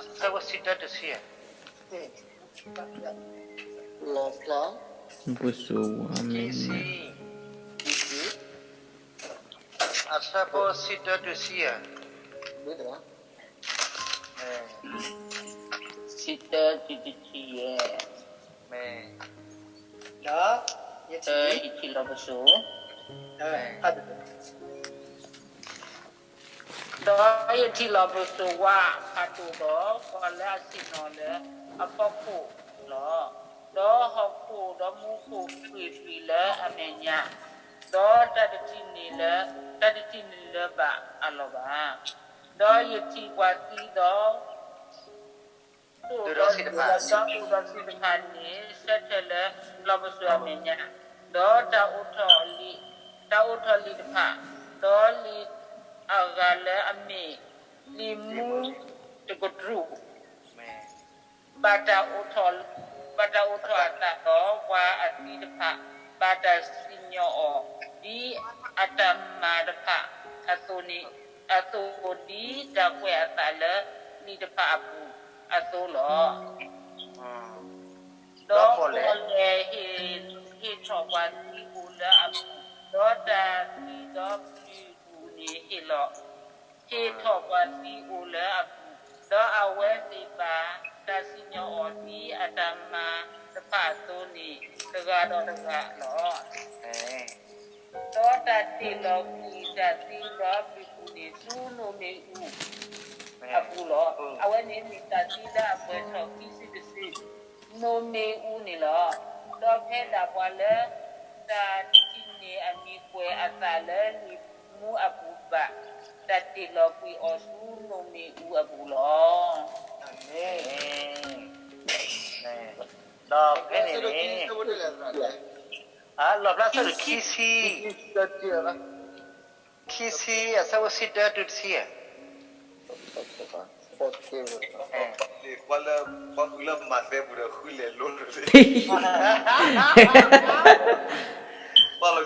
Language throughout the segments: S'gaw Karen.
အဆၢဖိဆံတၢတုၤဆံယဲၢ်, လီၤဖျါ, ပစိၤဝါမ့ၢ်, အဆၢဖိဆံတၢတုၤဆံယဲၢ်, ဆံတၢတုၤတဆံယဲၢ်, ဒီးယထံၣ်လီၤပစိၤ ဒီးယထံၣ်လီၤပစိၤဝါဖးဒိၣ်ဒီး ပှၤလၢအဆ့ၣ်နီၤလၢအဖီခိၣ်လီၤ. ဒီးဟီၣ်ခိၣ်ဒီးမူခိၣ်ဃ့ၢ်ကွံာ်လၢအမဲာ်ညါ, ဒီးတၢ်တထံၣ်န့ၢ်လၢ, တၢ်တထံၣ်န့ၢ်လၢၤဘၣ်အလီၢ်ဘၣ်. ဒီးယထံၣ်ပှၤသံဒီး ဒိၣ်ဒီးစ့ၢ်တဖၣ်, ဒီးဒိၣ်ဒီးစ့ၢ်တဖၣ်န့ၣ် ဆၢထၢၣ်လၢလီၢ်ပစိာ်အမဲာ်ညါ, ဒီးတၢ်အိးထီၣ်လံာ်, တၢ်အိးထီၣ်လံာ်တဖၣ်, ဒီးလံာ်အဂၤလၢအမ့ၢ် လံာ်မူတကတြူၢ် ဘၣ်တၢ်အိးထီၣ်, ဘၣ်တၢ်အိးထီၣ်အသးဒီး ပှၤအသံတဖၣ် ဘၣ်တၢ်စံၣ်ညီၣ်အီၤ ဒ်အတၢ်မၤတဖၣ်အသိးန့ၣ်, အသိးဒ်တၢ်ကွဲးအသးလၢလံာ်တဖၣ်အပူၤအသိးလီၤ. ဒီးပီၣ်လဲၣ်ဟ့ၣ်ထီၣ်ပှၤသံအိၣ်လၢအပူၤ, ဒီးတၢ်သံဒီးပျုၤပူၤန့ၣ်ဟ့ၣ်လီၤ ဟ့ၣ်ထီၣ်ပှၤသံအိၣ်လၢအပူၤ, ဒီးအဝဲသ့ၣ်ဘၣ်တၢ်စံၣ်ညီၣ်အီၤဒ်အတၢ်မၤတဖၣ်အသိးန့ၣ် တဂၤဒီးတဂၤလီၤ. ဒီးတၢ်တ့ၢ်လီၤကွံာ်တၢ်သံဒီးပျုၤပူၤန့ၣ် ဆူနိၣ်မ့ၣ်အူအပူၤလီၤ. အဝဲန့ၣ်မ့ၢ်တၢ်သံလၢအပှဲၤထီၣ်ခံစုတစု နိၣ်မ့ၣ်အူန့ၣ်လီၤ. ဒီးဖဲဒၣ်ပှၤလၢတၢ်ထံၣ်န့ၢ်အမံၤကွဲးအသးလၢလံာ်မူအပူၤဘၣ် တၢ်တ့ၢ်လီၤကွံာ်အီၤဆူနိၣ်မ့ၣ်အူအပူၤလီၤ. ဒီးဖဲန့ၣ်န့ၣ် လီၣ်ဖျါဆၢဒိၣ်ခံဆံ ခံဆံ အဆၢဖိဆံတၢတုၤတဆံယဲၢ် ပှၤလၢ ပှၤဃုလၢမၤသဲပူၤဒီးဃုလဲၤလိၤလၢ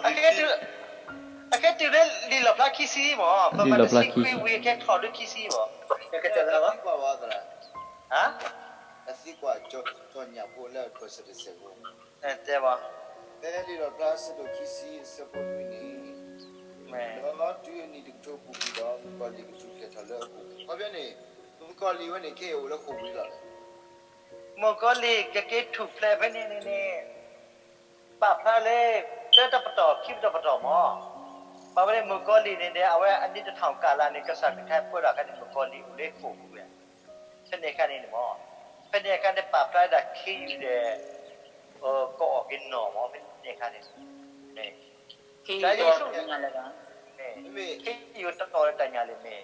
အကဲတုၤလၢလံာ်လီၣ်ဖျါခံဆံမး, ပမၤတဆံခွံဝံၤ အကဲထီၣ်ဒုခံဆံမး, တသံကွၢ်ကၠီညၣ်ဖိလၢအပၢၢ်ဆၢတစဲးဖိ, တဲဘၣ်, ဖဲလံာ်လီၣ်ဖျါဆၢဒိၣ်ခံဆံအဆၢဖိလွံၢ်န့ၣ်, ဒီးတုၤအနံၣ်တကထိပူၤကွံာ်ဒီး မုၣ်ကီၤလံၢ်ကထူၣ်ဖျဲးထီၣ်လၢအပူၤ, ခီဖျိန့ၣ် မုၣ်ကီၤလံၢ်ဝဲန့ၣ် ခဲအံၤအိၣ်လၢဃိာ်ပူၤလီၤ. မုၣ်ကီၤလံၢ်ကက့ၤထူၣ်ဖျဲးဖဲန့ၣ်န့ၣ်န့ၣ် ပာ်ဖျါလၢ တၢတပတီၢ်ခံပတီၢ်ပတီၢ်မး, ပာ်ဖျါလၢမုၣ်ကီၤလံၢ်န့ၣ်န့ၣ် အဝဲအနံၣ်တထောင်ကာလန့ၣ် ကစၢ်ခရံာ်ပၢဒီးအခါန့ၣ် မုၣ်ကီၤလံၢ်အိၣ်လၢဃိာ်ပူၤဝဲ, ဖဲန့ၣ်အခါန့ၣ်န့ၣ်မး, ဖဲန့ၣ်အခါန့ၣ် ပာ်ဖျါဒၣ်ခ့ယုၢ်ဒီး ကအီၣ်က့ၤနီၢ်မး ဖဲန့ၣ်အခါန့ၣ်, ခ့ယုၢ်, ခ့ယုၢ်တတီၤလၢတၢ်ညၣ်လံမ့ၢ်,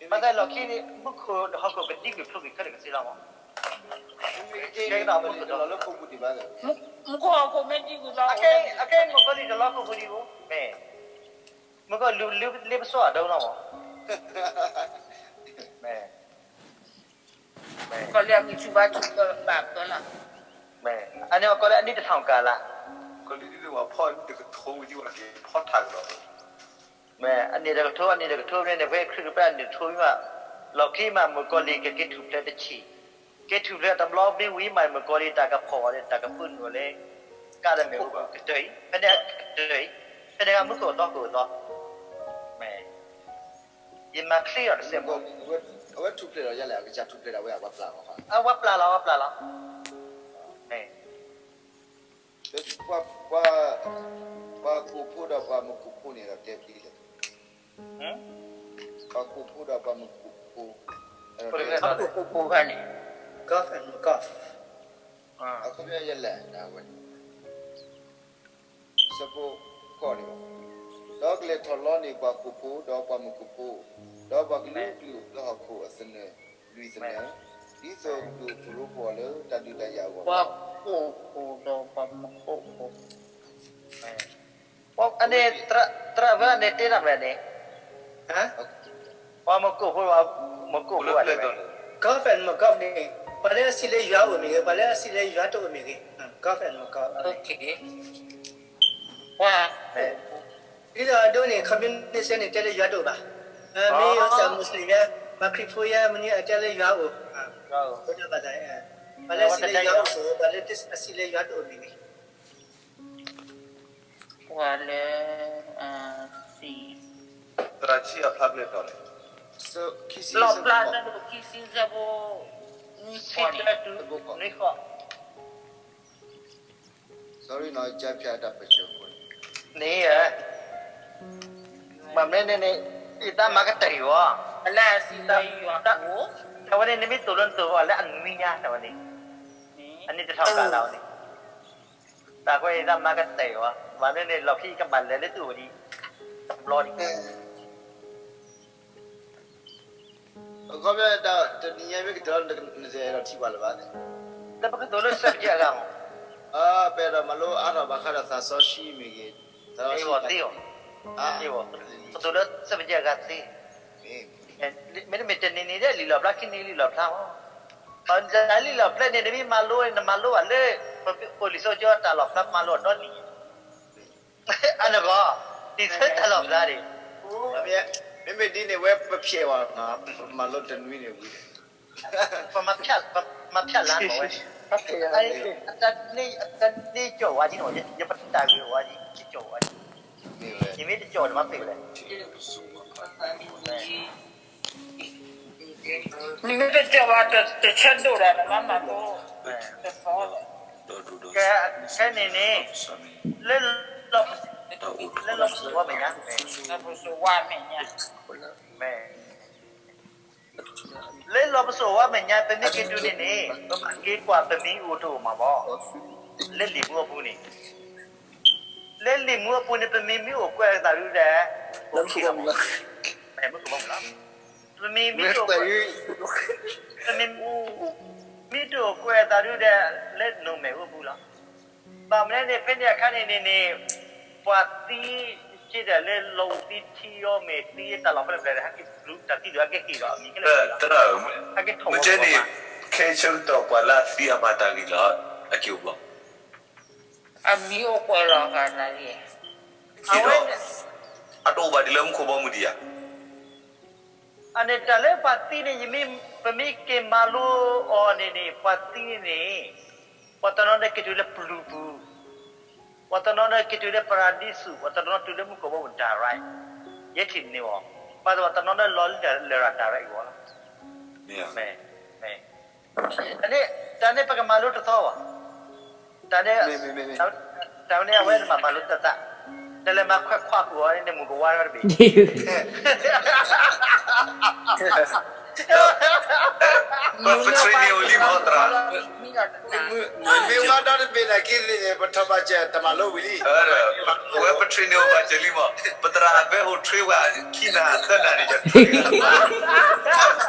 ဘၣ်ဆၣ်လီၢ်ခံန့ၣ် မူခိၣ်ဒီးဟီၣ်ခိၣ်ကဒံကွံာ်ဖျိကွံာ်ခဲလၢာ်ကသ့လီၤမး, ကဲကဒီးမူခိၣ်တလီၤလၢဃိာ်ပူၤဒံးဘၣ်, မူခိၣ်ဟီၣ်ခိၣ်မ့ၢ်ဒံကွံာ်လီၤ, အကဲမုၣ်ကီၤလံၢ်တလီၤဃိာ်ပူၤဒံးဘၣ်, မ့ၢ် မုၣ်ကီၤလံၢ်လၢပစိာ်အဒိလီၤမး, မ့ၢ် ကီၤလံၢ်အဂံၢ်ဆူၣ်ဘါဆူၣ်ဘၣ်ပၢလီၤ, မ့ၢ် အန့ၣ်အကီးလၢအနံၣ်တထောင်ကာလ, ကီၤလံၢ်ဒ်န့ၣ်ဝဲဖီၣ်နံၣ်တကထိဝံၤဒ်ဝဲက့ၤဖီၣ်ထးကဒီး, မ့ၢ် အနံၣ်တကထိ အနံၣ်တကထိမ့ၢ်န့ၣ် ဖဲခရံာ်ကပၢ်အနံၣ်တကထိဝံၤမး, လီၢ်ခံမး မုၣ်ကီၤလံၢ်ကက့ၤထူၣ်ဖျဲးတဆံး, က့ၤထူၣ်ဖျဲးတဘျီမ့ၢ်ဝံၤမး မုၣ်ကီၤလံၢ်တၢ်ကဖီၣ်အီၤလၢ တၢ်ကပုာ်နုာ်အီၤလၢ ကါဒီးမ့ၣ်အူကတၢၢ်အံၤ, ဖဲန့ၣ်ကတၢၢ်အံၤ, ဖဲန့ၣ်ကမူခိၣ်အသီခိၣ်အသီ, မ့ၢ် ယမၤချ့အီၤတစဲးဖိ, အဝဲထူၣ်ဖျဲးဒီးယလဲၣ်, အကစၢ်ထူၣ်ဖျဲးဒီးဝဲအဝဲပျၢ်လီၤ, အဝဲပျၢ်လီၤ အဝဲပျၢ်လီၤ, မ့ၢ် ပှၤ ပှၤကိာ်ဖိဒီးပှၤမုၣ်ကိာ်ဖိန့ၣ်ဒီးတဲပဒ်လဲၣ်, ပှၤကိာ်ဖိဒီးပှၤမုၣ်ကိာ်ဖိ, ပှၤကိာ်ဖိခါန့ၣ်, golf and golf, အခီပညီယလဲၣ်, အဝဲ ဆၢဖိဃိးန့ၣ်, ဒီးကလဲၤထီၣ်လီန့ၢ်ပှၤကိာ်ဖိဒီးပှၤမုၣ်ကိာ်ဖိ, ဒီးပှၤကလုာ်ကလုာ်လၢဟီၣ်ခိၣ်အသနၢၣ်လွံၢ်သနၢၣ်, ဒ်သိးကဒိးဖျိဖှိၣ်အီၤလၢတၢ်ဒုးတၢ်ယၤအဂီၢ်လီၤ. ပှၤကိာ်ဖိဒီးပှၤမုၣ်ကိာ်ဖိ, အန့ၣ် သရၣ်ဝဲန့ၣ်တဲတၢ်မနုၤန့ၣ်, ပှၤမုၣ်ကိာ်ဖိ ပှၤမုၣ်ကိာ်ဖိ golf and golf န့ၣ်, ပှၤလၢအစံးလၢယွၤအိၣ်မ့ၢ်ဂ့ၤ, ပှၤလၢအစံးလၢယွၤတအိၣ်မ့ၢ်ဂ့ၤ, golf and golf, ဒ်သိးအဒိန့ၣ် communist န့ၣ် တဲလၢယွၤတအိၣ်ဘၣ်, မ့ၢ်ယွၤစၢ် Muslim ယဲ, ပှၤခရံာ်ဖိယဲ မနုၤအတဲလၢယွၤအိၣ်, ပှၤလၢအစံးလၢယွၤတအိၣ်န့ၣ်, ပှၤလၢအစံးလၢယွၤတအိၣ်န့ၣ်န့ၣ်, ပှၤလၢ သရၣ်ဆံအဖျါကျဲတီၤလဲၣ်, လီၣ်ဖျါတၢ်ဒိၣ်ခံဆံဆၢဖိ နွံဆံတၢတုၤနွံဃီ, sorry နီၤ, ကဖျါတၢ်ပစၢၤဖိန့ၣ်, မ့ၢ်မနုၤန့ၣ်န့ၣ်, ယတၢ်မၤကတၢၢ်အီၤ, လၢအစံးလၢယွၤတအိၣ်, တၢ်ဝဲန့ၣ် နမ့ၢ်သိၣ်လိနသိၣ်အီၤလၢအနွံညါတၢ်ဝဲန့ၣ်, အန့ၣ်တထီၣ်ဘၣ်လၢအီၤန့ၣ်, တၢ်ကွဲးယတၢ်မၤကတၢၢ်အီၤ, မ့ၢ်မနုၤန့ၣ် လီၢ်ခံကဘၣ်လဲၤလၢတအိၣ်ဒံး, တဘျီဒံး အခီပညီ တနံၤညါမ့ၢ်ကတၢၢ်လီၤ နတအဲၣ်ဒိးထံၣ်ပှၤလၢၤဘၣ်, လၢပကသိၣ်လိစၢဖကဲအဂၤမး, ပအဲၣ်ဒိးမၤလိအါထီၣ်ဘၣ်ဃးဒီးသးစီဆှံမ့ၢ်ဂ့ၤ, သးစီဆှံသ့, ပသိၣ်လိစၢဖကဲအဂၤသ့, မ့တမ့ၢ်တနံၤနံၤဒဲးလံာ်လီၣ်ဖျါခံနံၤလံာ်လီၣ်ဖျါမး, ပှၤလံာ်လီၣ်ဖျါန့ၣ် နမ့ၢ်မၤလိန့ၣ် နမၤလိဘၣ်လၢ ပအိၣ်လံာ်စီဆှံကၠိတၢ်လီၣ်ဖျါ ပမၤလိအီၤဒီနံၤ အနီၢ်ကီၢ်, တံၤဆၢတၢ်လီၣ်ဖျါန့ၣ်, မ့မ့ၢ်ဒ်န့ၣ်ဝဲပဖျဲးဘၣ်, ပမၤလိတနွံန့ၣ်ဝံၤ, ပမၤဖျါလၢမ့ၢ်ဝဲ, အတၢ်န့ၢ်ကၠီၣ်ဝဲဒ်နီၤ, ယပတၢ်ဂ့ၢ်ဝဲဒ် ယကၠီၣ်ဝဲဒ်, ယမ့ၢ်တကၠီၣ်န့ၣ်မၤပ့ၢ်ဝဲလဲၣ် နမ့ၢ်တကၠီၣ်ဘၣ်တဆၢဒိၣ်ဒီး နဘၣ်မၤလိတသီ, ကဲ, ခဲန့ၣ်န့ၣ်, လၢ, လၢလီၢ်ပစိာ်ဝဲမဲာ်ညါ, လၢလီၢ်ပစိာ်ဝဲမဲာ်ညါ, လၢလီၢ်ပစိာ်ဝဲမဲာ်ညါ ပမ့ၢ်က့ၤတုၤန့ၣ်န့ၣ် ပဘၣ်က့ၤကွၢ်ပမံၤအိၣ်တအိၣ်မးဘၣ်, လၢလံာ်မူအပူၤန့ၣ် လၢလံာ်မူအပူၤန့ၣ် ပမံၤမ့ၢ်အိၣ်ကွဲးအသးဒုဒီး, အိၣ်ခံလီၤမး, မ့ၢ်မုၢ်ကဘီမုၢ်လီၤ, ပမံၤမ့ၢ်အိၣ်ကွဲး, ပမံၤမ့ၢ်တအိၣ်ကွဲးအသးဒုဒီး လၢနိၣ်မဲာ်အိၣ်ပူၤလီၤ, ဘၣ်မနုၤန့ၣ် ဖဲန့ၣ်အခါန့ၣ်န့ၣ်န့ၣ်, ပှၤသံ, က့ဒီးလၢလီၤအိၣ်သံထံအီၤမ့ၢ်သံတၢ်လီၢ်ဖဲလဲၣ်ဖဲလဲၣ် ဟဲက့ၤဘျုးတၢ်သံဒုး ဟဲက့ၤဟ့ၣ်ဒီးအမံၤခဲလၢာ်, ဟဲက့ၤထီၣ်ဝဲ, မ့ၢ်တဲန့ၣ်, ခဲဆၢကတီၢ်ပှၤလၢအသံအမၤတၢ်ဂ့ၤလီၤ, အက့ၤအိၣ်ဘျီ အမံၤအိၣ်ကွဲးလီၤဂာ်တၢ်ဂ့ၤ, အဝဲ, အတအိၣ်ဘၣ်ဒ်လၢမူခိၣ်ဘီမုၢ်ဒံးဧါ, အန့ၣ်တၢ်လၢပှၤသံန့ၣ် ပမ့ၢ်က့ၤမၤလိအီၤန့ၣ်န့ၣ် ပှၤသံန့ၣ်န့ၣ်, ပှၤတနီၤန့ၣ်က့ၤတုၤလၢပျုၤပူၤ, ပှၤတနီၤန့ၣ်က့ၤတုၤလၢပရၤဒံစူး, ပှၤတနီၤတုၤလၢမူခိၣ်ဘီမုၢ် direct, ယဲထံၣ်န့ၢ်အီၤ, ဘၣ်ဆၣ်ပှၤတနီၤန့ၣ်လီၤလၢလရာ် direct အဂီၢ်လီၤ, မ့ၢ် တၢ်န့ၣ်ပကမၤလိတသီဘၣ်, တၢ်န့ၣ်, တၢ်ဝဲန့ၣ်အဝဲန့ၣ်မၤမၤလိတၢ်သး, တလဲၤမၤခွဲးခွါဃုာ်အီၤန့ၣ် မုၢ်ကဝါတဘ့ၣ်, ပ train န့ၢ်အိၣ်လံမး သရၣ်, မ့ၢ်ဝါဒီတဘ့ၣ်န့ၣ် က့ၤသ့ၣ်န့ၣ် ပထီၣ်ဘၣ်စၢၤတၢ်မၤလိဝံၤလံ, ဝဲပ train န့ၢ်အိၣ်ဘၣ်စၢၤလံမး, ပသရၣ်အဘဲအိၣ် train ဝဲခံနၤသၢနၤန့ၣ် ယ train ဝဲ,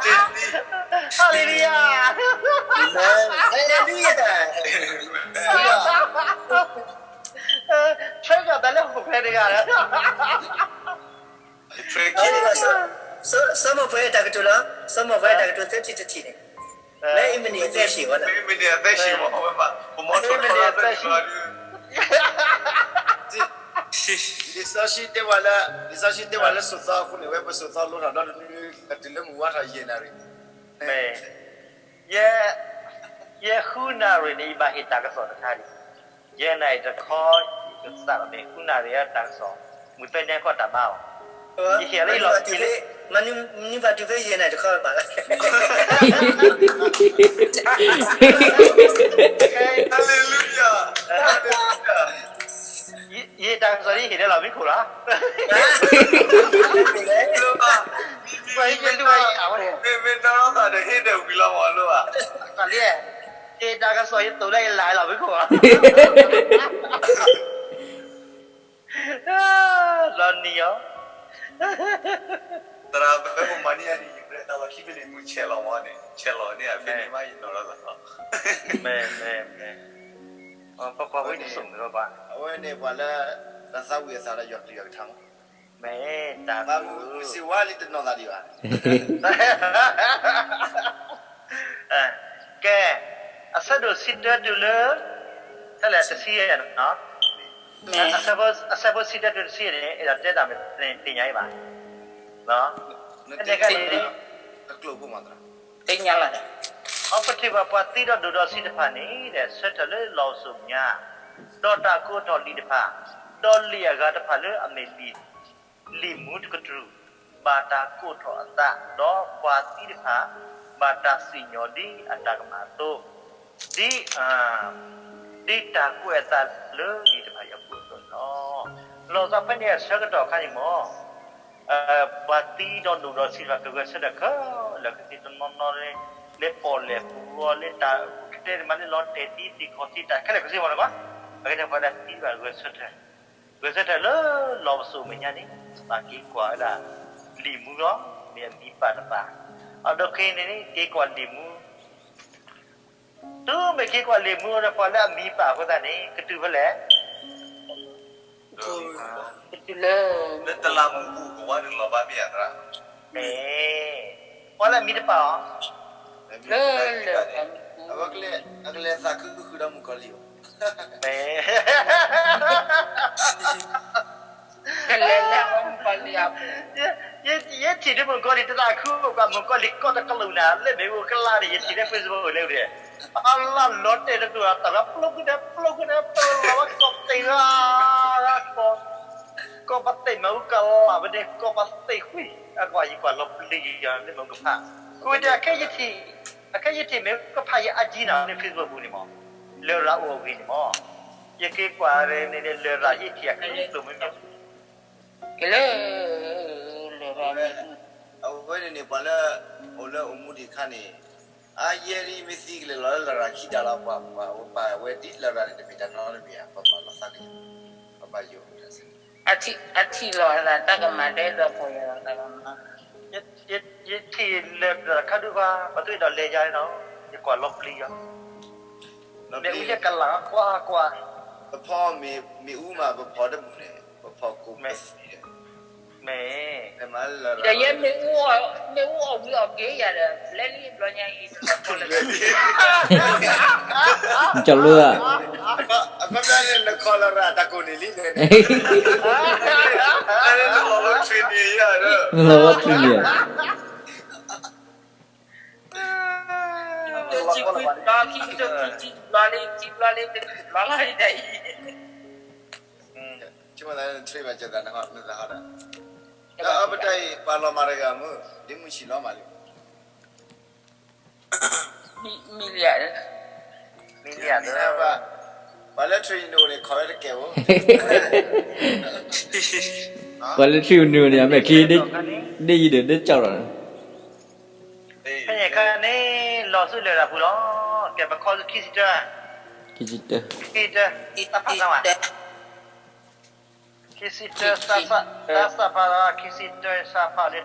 Hallelujah, Hallelujah, ဆၢကတီၢ်တၢ်လၢဟိၣ်ဖျဲၣ်တဂၤလီၤ, စီၤမိၢ်ပှဲၤတၢ်ကတိၤလီၤ, စီၤမိၢ်ပှဲၤတၢ်ကတိၤသၢထံၣ်တထံၣ်န့ၣ်, လၢအမံၤန့ၣ်အသၢဆံးဝဲလီၤ, မံၤန့ၣ်အသၢဆံးမး, ပမ့ၢ်ထီၣ်ထီလီၤသၢဆံးလီၤ, လံာ်စီဆှံတဲဝဲလၢ, လံာ်စီဆှံတဲဝဲလၢစိာ်သီအဃိန့ၣ် ဝဲပစိာ်သီလိထီၣ်ဒီတနွံ ကတုၤလၢမုၢ်ဝါထီၣ်ယဲၢ်နၣ်ရံၣ်, မ့ၢ် ယဲၢ်ဃုနၣ်ရံၣ်န့ၣ် ယဘၣ်ဟ့ၣ်တၢ်ကစီၣ်တခါဒံး, ယဲၢ်နၣ်ရံၣ်တခီ, ယကစးထီၣ်မ့ၢ်ဃုနၣ်ရံၣ်အတၢ်ကစီၣ်, မုၢ်သၢနံၤခီတၢ်ဘါအီၤ, ယဟ့ၣ်လၢယလီၤ, မနုၤဘၣ်တုၤဖဲယဲၢ်နၣ်ရံၣ်တခီဘၣ်လီၤ, Hallelujah, ယဟ့ၣ်တၢ်ကစီၣ်ဒ်ယဟ့ၣ်လၢလီၤမံခိၣ်လီၤ, မ့ၢ်မ့ၢ်နီၢ်သးဒီးဟ့ၣ်ဒီးဝံၤလီၤမးလိဘၣ်, ယဟ့ၣ်တၢ်ကစီၣ်ယသိၣ်လၢယလၢ်လီၤမံခိၣ်လီၤ, လီၤနံၤအီၤ, သရၣ် ပမၤန့ၢ်ယၤန့ၣ် ယပှဲၤတၢ်လီၢ်ခံဖဲန့ၣ် မုၢ်ဆဲးလီၤမးန့ၣ် ဆဲးလီၤန့ၢ်ယၤဖဲန့ၣ်မး ယနီၢ်လီၤသးလီၤ, မ့ၢ်မ့ၢ်မ့ၢ်, ပကွၢ်ဝဲတစိၢ်မုၢ်လီၤဘၣ်, အဝဲန့ၣ်ပှၤလၢ တၢ်သးဝံၣ်အသးလၢယွၤကလုၢ်ယွၤကထါမး, မ့ၢ်တၢ်မုၢ်စ့ဝါလံတနီၤသးဒံးဘၣ် ကဲ, အဆၢဒိၣ်ဆံတၢတုၤလၢ, တလဲၣ်တဆံယဲၢ်နီၤ, အဆၢဖိဆံတၢတုၤတဆံယဲၢ်န့ၣ် အဲၣ်ဒိးတဲတၢ်မ့ၢ်သ့ၣ်ညါအံၤဘၣ်, နတဲန့ၣ်, တကျိာ်ဖိမးသရၣ်, သ့ၣ်ညါလီၤန့ၣ်, အပထံၣ်ဘၣ်ပှၤသံဒီးဒိၣ်ဒီးဆံးတဖၣ်န့ၣ် ဆၢထၢၣ်လၢလီၢ်ပစိာ်မဲာ်ညါ, ဒီးတၢ်ကိးထီၣ်လံာ်တဖၣ်, ဒီးလံာ်အဂၤတဖၣ်လၢအမ့ၢ်လံာ်, လံာ်မူတကတြူၢ်, ဘၣ်တၢ်ကိးထီၣ်အသး, ဒီးပှၤသံတဖၣ် ဘၣ်တၢ်စံၣ်ညီၣ်ဒ်အတၢ်ကမၣ်အသိး, ဒ် ဒ်တၢ်ကွဲးအသးလၢလံာ်တဖၣ်အံၤအပူၤအသိးန့ၣ်လီၤ. လီၤဆီဖဲန့ၣ်အဆၢကတီၢ်အခါန့ၣ်မ့ၢ် ပှၤသံဒီးဒိၣ်ဒီးဆံးတဖၣ် ကဂဲၤဆၢထၢၣ်ခဲလၢာ် ကသံၣ်တနီၤနီၤ လၢပီၣ်လဲၣ်ပူၤအဂီၢ် လၢတၢ်အိၣ်ကတဲတမံၤ လၢလီၤတဲာ်သံသ့ၣ်ခီၣ်သံတၢ်ခဲလၢာ်ကသ့မ့ၢ်န့ၣ်ဘၣ်. အဂ့ၢ်န့ၣ် ပှၤလၢသံဘၣ်ဂဲၤဆၢထၢၣ်, ဂဲၤဆၢထၢၣ်လၢလီၢ်ပစိာ်မဲာ်ညါန့ၣ် ဘၣ်က့ၤကွၢ်ဝဲဒၣ် လံာ်မူလီၤ. မ့ၢ်အမံၤပာ်တပၤ, အဒီးခဲအံၤန့ၣ် က့ၤကွၢ်လံာ်မူ တုၤမ့ၢ်က့ၤကွၢ်လံာ်မူဒီး ပှၤလၢအမံၤပာ်အဃိသတးန့ၣ် ကတုၤဖဲလဲၣ်, ကတုၤလၢ လၢတလးမူပူၤကဝါန့ၣ်လီၤဘၣ်မ့ၢ်ဧါသရၣ်, မ့ၢ် ပှၤလၢအမံၤတပာ်အီၤ, လၢလၢ အကလဲၤသးခုဃုာ်ဒီးမုၣ်ကီၤလံၢ်အီၤ, မ့ၢ် ကလဲၤလၢမုၣ်ကီၤလံၢ်အပူၤ, ယထံၣ်ဒ်မုၣ်ကီၤလံၢ်တသးခုအိၣ်ကွၢ် မုၣ်ကီၤလံၢ်ကီၢ်တကလုာ်နၤ လၢမ့ၣ်အူအကလါန့ၣ် ယထံၣ်လၢ Facebook လၢအံၤ, အလၢလီၤတဲာ်တတူၢ်အတၢ်ဝဲ ပျိကနၢ ပျိကနၢ ပျိလီၤဝဲကီၢ်ပသ့ၣ်ဂၤ, ကီၢ်ပသ့ၣ်မ့ၣ်အူကလါဝဲန့ၣ် ကီၢ်ပသ့ၣ်ဃံ, အကွၢ်ယကွၢ်လီၤပျံၤယၤလၢမ့ၣ်အူကဖး, ဃိတၢ်ခဲယထံၣ်, အခဲယထံၣ်မ့ၣ်အူကဖးယအါကံနီၤ လၢ Facebook ပူၤန့ၣ်မ့ၢ်, လရာ်အိၣ်အဂ့ၢ်န့ၣ်မ့ၢ်, ယက့ၤကွၢ်န့ၣ် လရာ်ယထံၣ်အခဲယကျိၤမ့ၢ်မ့ၢ် ကလၢ လရာ်မ့ၢ် အဝဲန့ၣ်န့ၣ် ပှၤလၢ အိၣ်လၢအိၣ်မူဒံးအခါန့ၣ်, အါယဲဒ်မ့ၢ်သံကလဲၤလီၤလၢလရာ်ခံတၢ်လီၤ ပှၤ ပှၤပာ်ဝဲဒ်လရာ်န့ၣ် တမ့ၢ်တၢ်နီတမံၤဧါ, ပှၤပာ်လီၤသးန့ၣ်, ပှၤပာ်ယိာ် အထံၣ်လီၤသးတၢ်ကမၤဒဲးဒီးပှၤယၤလီၤသးကမၤ, ယထံၣ်လၢလရာ်ခါဒုးဘၣ် ပှၤသ့ၣ်ဒီးလဲၤယၤနီၤ, ယကွၢ်လီၤပျံၤယၤ မ့ၣ်အူယကလးကွၢ်ကွၢ်, ပဖီမ့ၣ်အူမး ပဖီတမုာ်န့ၣ် ပဖီကိးမ့ၢ်, မ့ၢ်, ဒီးယဲမ့ၣ်အူအီၣ်ဝံၤအီၣ်က့ၤယၤဒီး လဲၤလံဘျီညါအံၤတလီၤပျံၤလၢ, ကၠီလိဧါ, အဖဲဖဲန့ၣ် နခီလရာ်တၢ်ကိးန့ၣ်လံန့ၣ်, လီၤဝဲထံန့ၣ်ဧါ ခံဘျီလံ ခံဘျီလံ တဘျီလီၤဒ်အံၤ, ဆိကမိၣ်လၢနထံၣ်ဘၣ်ကဲသးနဟီဒီး, ဒီးအပတၢ်အံၤ ပှၤလီၤမၤတဂၤမုၢ် ဒ့မုၢ်ဆံးလီၤမးလံ, မံလံဧါ, မံလံဧါ, ပှၤလၢထရံၣ်နူၣ်န့ၣ် ခီဝဲတကဲးဖိ, ပှၤလၢထရံၣ်နူၣ်န့ၣ် အမဲာ်ချံ ဒ့ယံၤဒီး ဒ့ကၠီၣ်လီၤန့ၣ် ဖဲန့ၣ်အခါန့ၣ် လီၤဆူလရာ်ပူၤလီၤ, ကဲပခီဆူခံဆံတၢ, ခံဆံတၢ, ခံဆံတၢ, တၢ်ဖးသးဝဲ, ခံဆံတၢ, တၢ်စးဖးလီၤ ခံဆံတၢ စးဖးလၢတ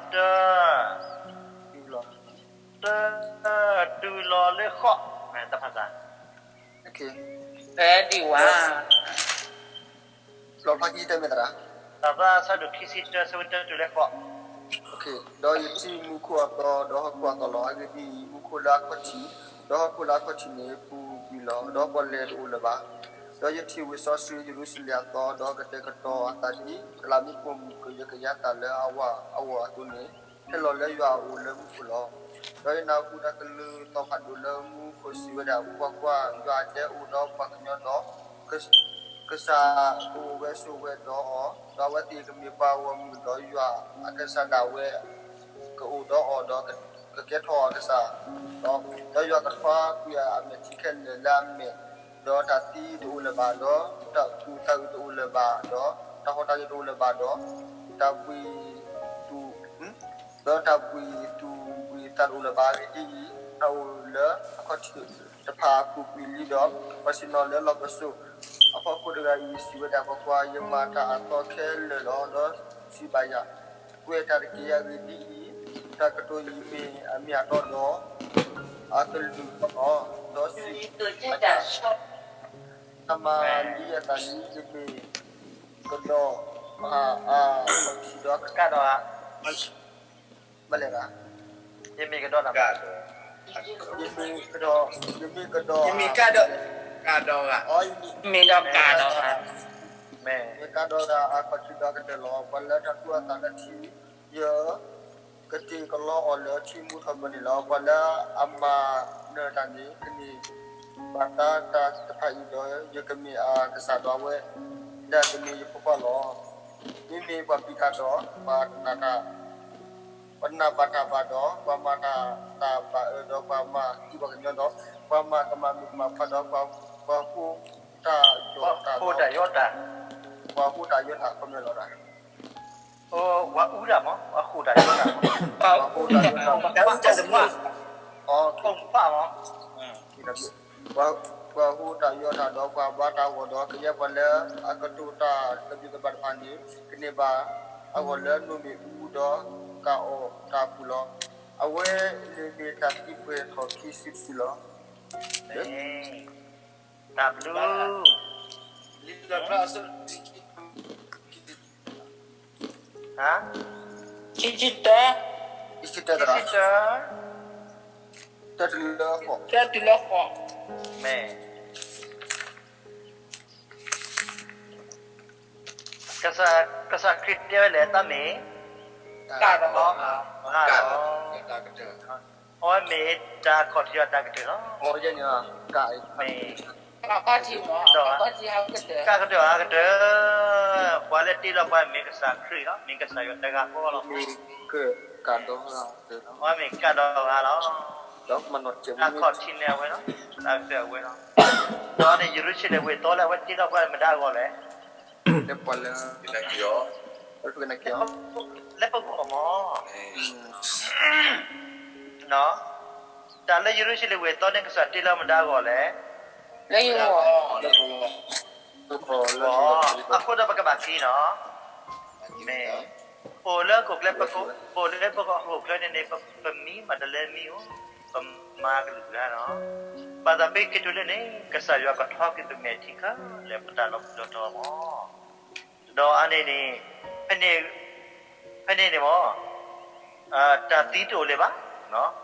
ၢ, တၢ, တုၤလီၤလၢဃိး, တၢ်ဖးသး, ဖဲဒံးဝဲ လီၤဖျါခံဆံတၢမ့ၢ်သရၣ်, တၢ်ဖးသးဆၢဒိၣ်ခံဆံတၢ ဆၢဖိတၢတုၤလၢဃိး, ဒီးယထံၣ်မူခိၣ်အသီ ဒီးဟီၣ်ခိၣ်အသီလီၤ. အဂ့ၢ်ဒ်အံၤ, မူခိၣ်လၢအခီၣ်ထံး, ဒီးဟီၣ်ခိၣ်လၢအခီၣ်ထံးန့ၣ် ပူၤကွံာ်လီၤ, ဒီးပီၣ်လဲၣ်တအိၣ်လၢၤဘၣ်. ဒီးယထံၣ်ဝ့ၢ်စီဆှံယရူၤၡလ့ၣ်အသီ, ဒီးကတဲာ်ကတီၤအသးဒ်တလးမူးပိာ်မုၣ် ကယၢကယၤတၢ်လၢအဝၤအဂီၢ်အသိးန့ၣ်, ဟဲလီၤလၢယွၤအအိၣ်လၢမူခိၣ်လီၤ. ဒီးယနၢ်ဟူတၢ်ကလုၢ်သီၣ်ဖးဒိၣ်လၢမူခိၣ်စံးဝဲဒၣ်, ကွၢ်ကွၢ်, ယွၤအဒဲအိၣ်ဒီးပှၤကညီဒီး ကစၢ်ကအိၣ်ဝဲဆိးဝဲဒီးအီၤ, ဒီးအဝဲသ့ၣ်ကမ့ၢ်ပှၤဂီၢ်မုၢ်ဒီးယွၤအကစၢ်ဒၣ်ဝဲ, ကအိၣ်ဒီးအီၤဒီးကကဲထီၣ်အီၤကစၢ်လီၤ. ဒီးယွၤကထွါကွံာ်အမဲာ်ထံခဲလၢာ်လၢအမဲာ်, ဒီးတၢ်သံတအိၣ်လၢၤဘၣ်, ဒီးတၢ်သူၣ်အုးသးအုးတအိၣ်လၢၤဘၣ်, ဒီးတၢ်ဟီၣ်တၢ်ယၢၤတအိၣ်လၢၤဘၣ်, ဒီးတၢ်ဘှံး, သူၣ် ဒီးတၢ်ဘှံးသူၣ်ဘှံးသးတအိၣ်လၢၤဘၣ်. အဂ့ၢ်ဒ်အံၤ, တၢ်အိၣ်လၢအခီၣ်ထံးတဖၣ်ပူၤကွံာ်လံဒီး, ပှၤဆ့ၣ်နီၤလၢလီၢ်ပစိာ်အဖီခိၣ်တဂၤအံၤစံးဝဲဒၣ်, ကွၢ်ကွၢ်, ယမၤတၢ်အသီခဲလၢာ်လီၤ. ဒီးစံးဘၣ်ယၤ, ကွဲးတၢ်တက့ၢ်. အဂ့ၢ်ဒ်အံၤ, တၢ်ကတိၤအံၤမ့ၢ်အမ့ၢ်အတီဒီး အကလုၢ်လီၤ. ဒီးစံး, တၢ်မၤလံအသးဒ်အံၤ, ယမ့ၢ်ကဒီးအါအါထံဒီးကဒီး, ဘၣ်လဲၣ်, ယမ့ၢ်ကဒီး, ယမ့ၢ်ကဒီး, ယမ့ၢ်ကဒီး, ယမ့ၢ်ကဒီး, မ့ၢ်ကဒီးဂၤအခီၣ်ထံးဒီးကတၢၢ်လီၤ. ပှၤလၢတၢ်သူၣ်အသးလၢထံ, ယကတ့ၢ်ကလီအီၤလၢထံမူထီၣ်ပၢၢ်န့ၣ်လီၤ. ပှၤလၢအမၤ ဒီးတၢ်န့ၣ် ကန့ၢ်ဘၣ်တၢ်တဖၣ်အံၤဒီး ယကမ့ၢ်အကစၢ်ဒီးအဝဲ, ဒီးကမ့ၢ်ယဖိခွါလီၤ. မ့မ့ၢ်ပှၤပျံၤတၢ်ဒီး ပှၤတနာ်တၢ်, ပှၤတနာ်ဘၣ်တၢ်ဘၣ်ဒီး ပှၤမၤတၢ်တၢ်ဘၣ်အၢဒီး ပှၤမၤသံပှၤကညီဒီး ပှၤမၤကမၣ်မုၣ်ကမၣ်ခွါဒီး ပှၤဟူးတၢ်ယီၣ်တၢ်, ပှၤဟူးတၢ်ယီၣ်တၢ် ခီပညီလီၤတၢ် ပှၤအူတၢ်မး, ပှၤဟူးတၢ်ယီၣ်တၢ်မး, ပှၤဟူးတၢ်ယီၣ်တၢ်မး, ပှၤဟူးတၢ်ယီၣ်တၢ်ဒီး ပှၤဘါတၢ်ဂီၤဒီး ကယဲၢ်ပှၤလၢအကတိၤတၢ်တဘျုးကဘၣ်တဖၣ်န့ၣ် ကန့ၢ်ဘၣ်အဂီၢ်လၢနိၣ်မ့ၣ်အူဒီး ကအီၣ်တၢ်ပူၤလီၤ. အဝဲန့ၣ်မ့ၢ်တၢ်သံကွဲးထီၣ်ခံစုတစုလီၤ. တၢ်ဘျုး ခံဆံတၢ, ခံဆံတၢ, တၢတုၤလၢဃိး, မ့ၢ် ကစၢ်ခရံာ်တဲဝဲလဲၣ် တၢ်မ့ၢ် တၢ်ဒီး အဝဲမ့ၢ်တၢ်ခီၣ်ထံးအတၢ်ကတၢၢ်လီၤ. မ့ၢ် တၢ်ကတၢၢ်အကတၢၢ်, ပှၤလၢတ့လီၤပှၤမ့ၢ်ကစၢ်ခရံာ်လီၤ, မ့ၢ်ကစၢ်ယွၤတဂၤဃီလီၤ. အဝဲမ့ၢ်ကဒီးဂၤလီၤ, တၢ်ခီၣ်ထံးန့ၢ်အဝဲလီၤ, တၢ်ကတၢၢ်အဝဲလီၤ. ဒီးန့ၣ် ယရူၤၡလ့ၣ်ဝ့ၢ်သီလၢအဝဲတ့လီၤပှၤမတၤအဂီၢ်လဲၣ်. လၢပှၤလၢ လၢပဂီၢ်မး, တၢ်လၢယရူၤၡလ့ၣ်ဝ့ၢ်သီန့ၣ် ကစၢ်တ့လီၤမတၤအဂီၢ်လဲၣ်. အဃိဒီးပကဘၣ်သံနီၤ, မ့ၢ် ပအိၣ်လၢဟီၣ်ခိၣ်ချၢ, ပအိၣ်လၢဟီၣ်ခိၣ်ချၢန့ၣ်န့ၣ် ပမံမၤတလၢမံဧိၤ, ပမၤကလုာ်ကလုာ်လီၤ. ဘၣ်ဆၣ်ပဟဲက့ၤတုၤလၢန့ၣ် ကစၢ်ယွၤကထီက့ၤပမဲာ်ထံခဲလၢာ် ပတၢ်လီၤပျံၤလီၤတီၤမး. ဒီးအန့ၣ်န့ၣ် ဖဲန့ၣ်, ဖဲန့ၣ်န့ၣ်မး တၢ်သံတအိၣ်လၢၤဘၣ်,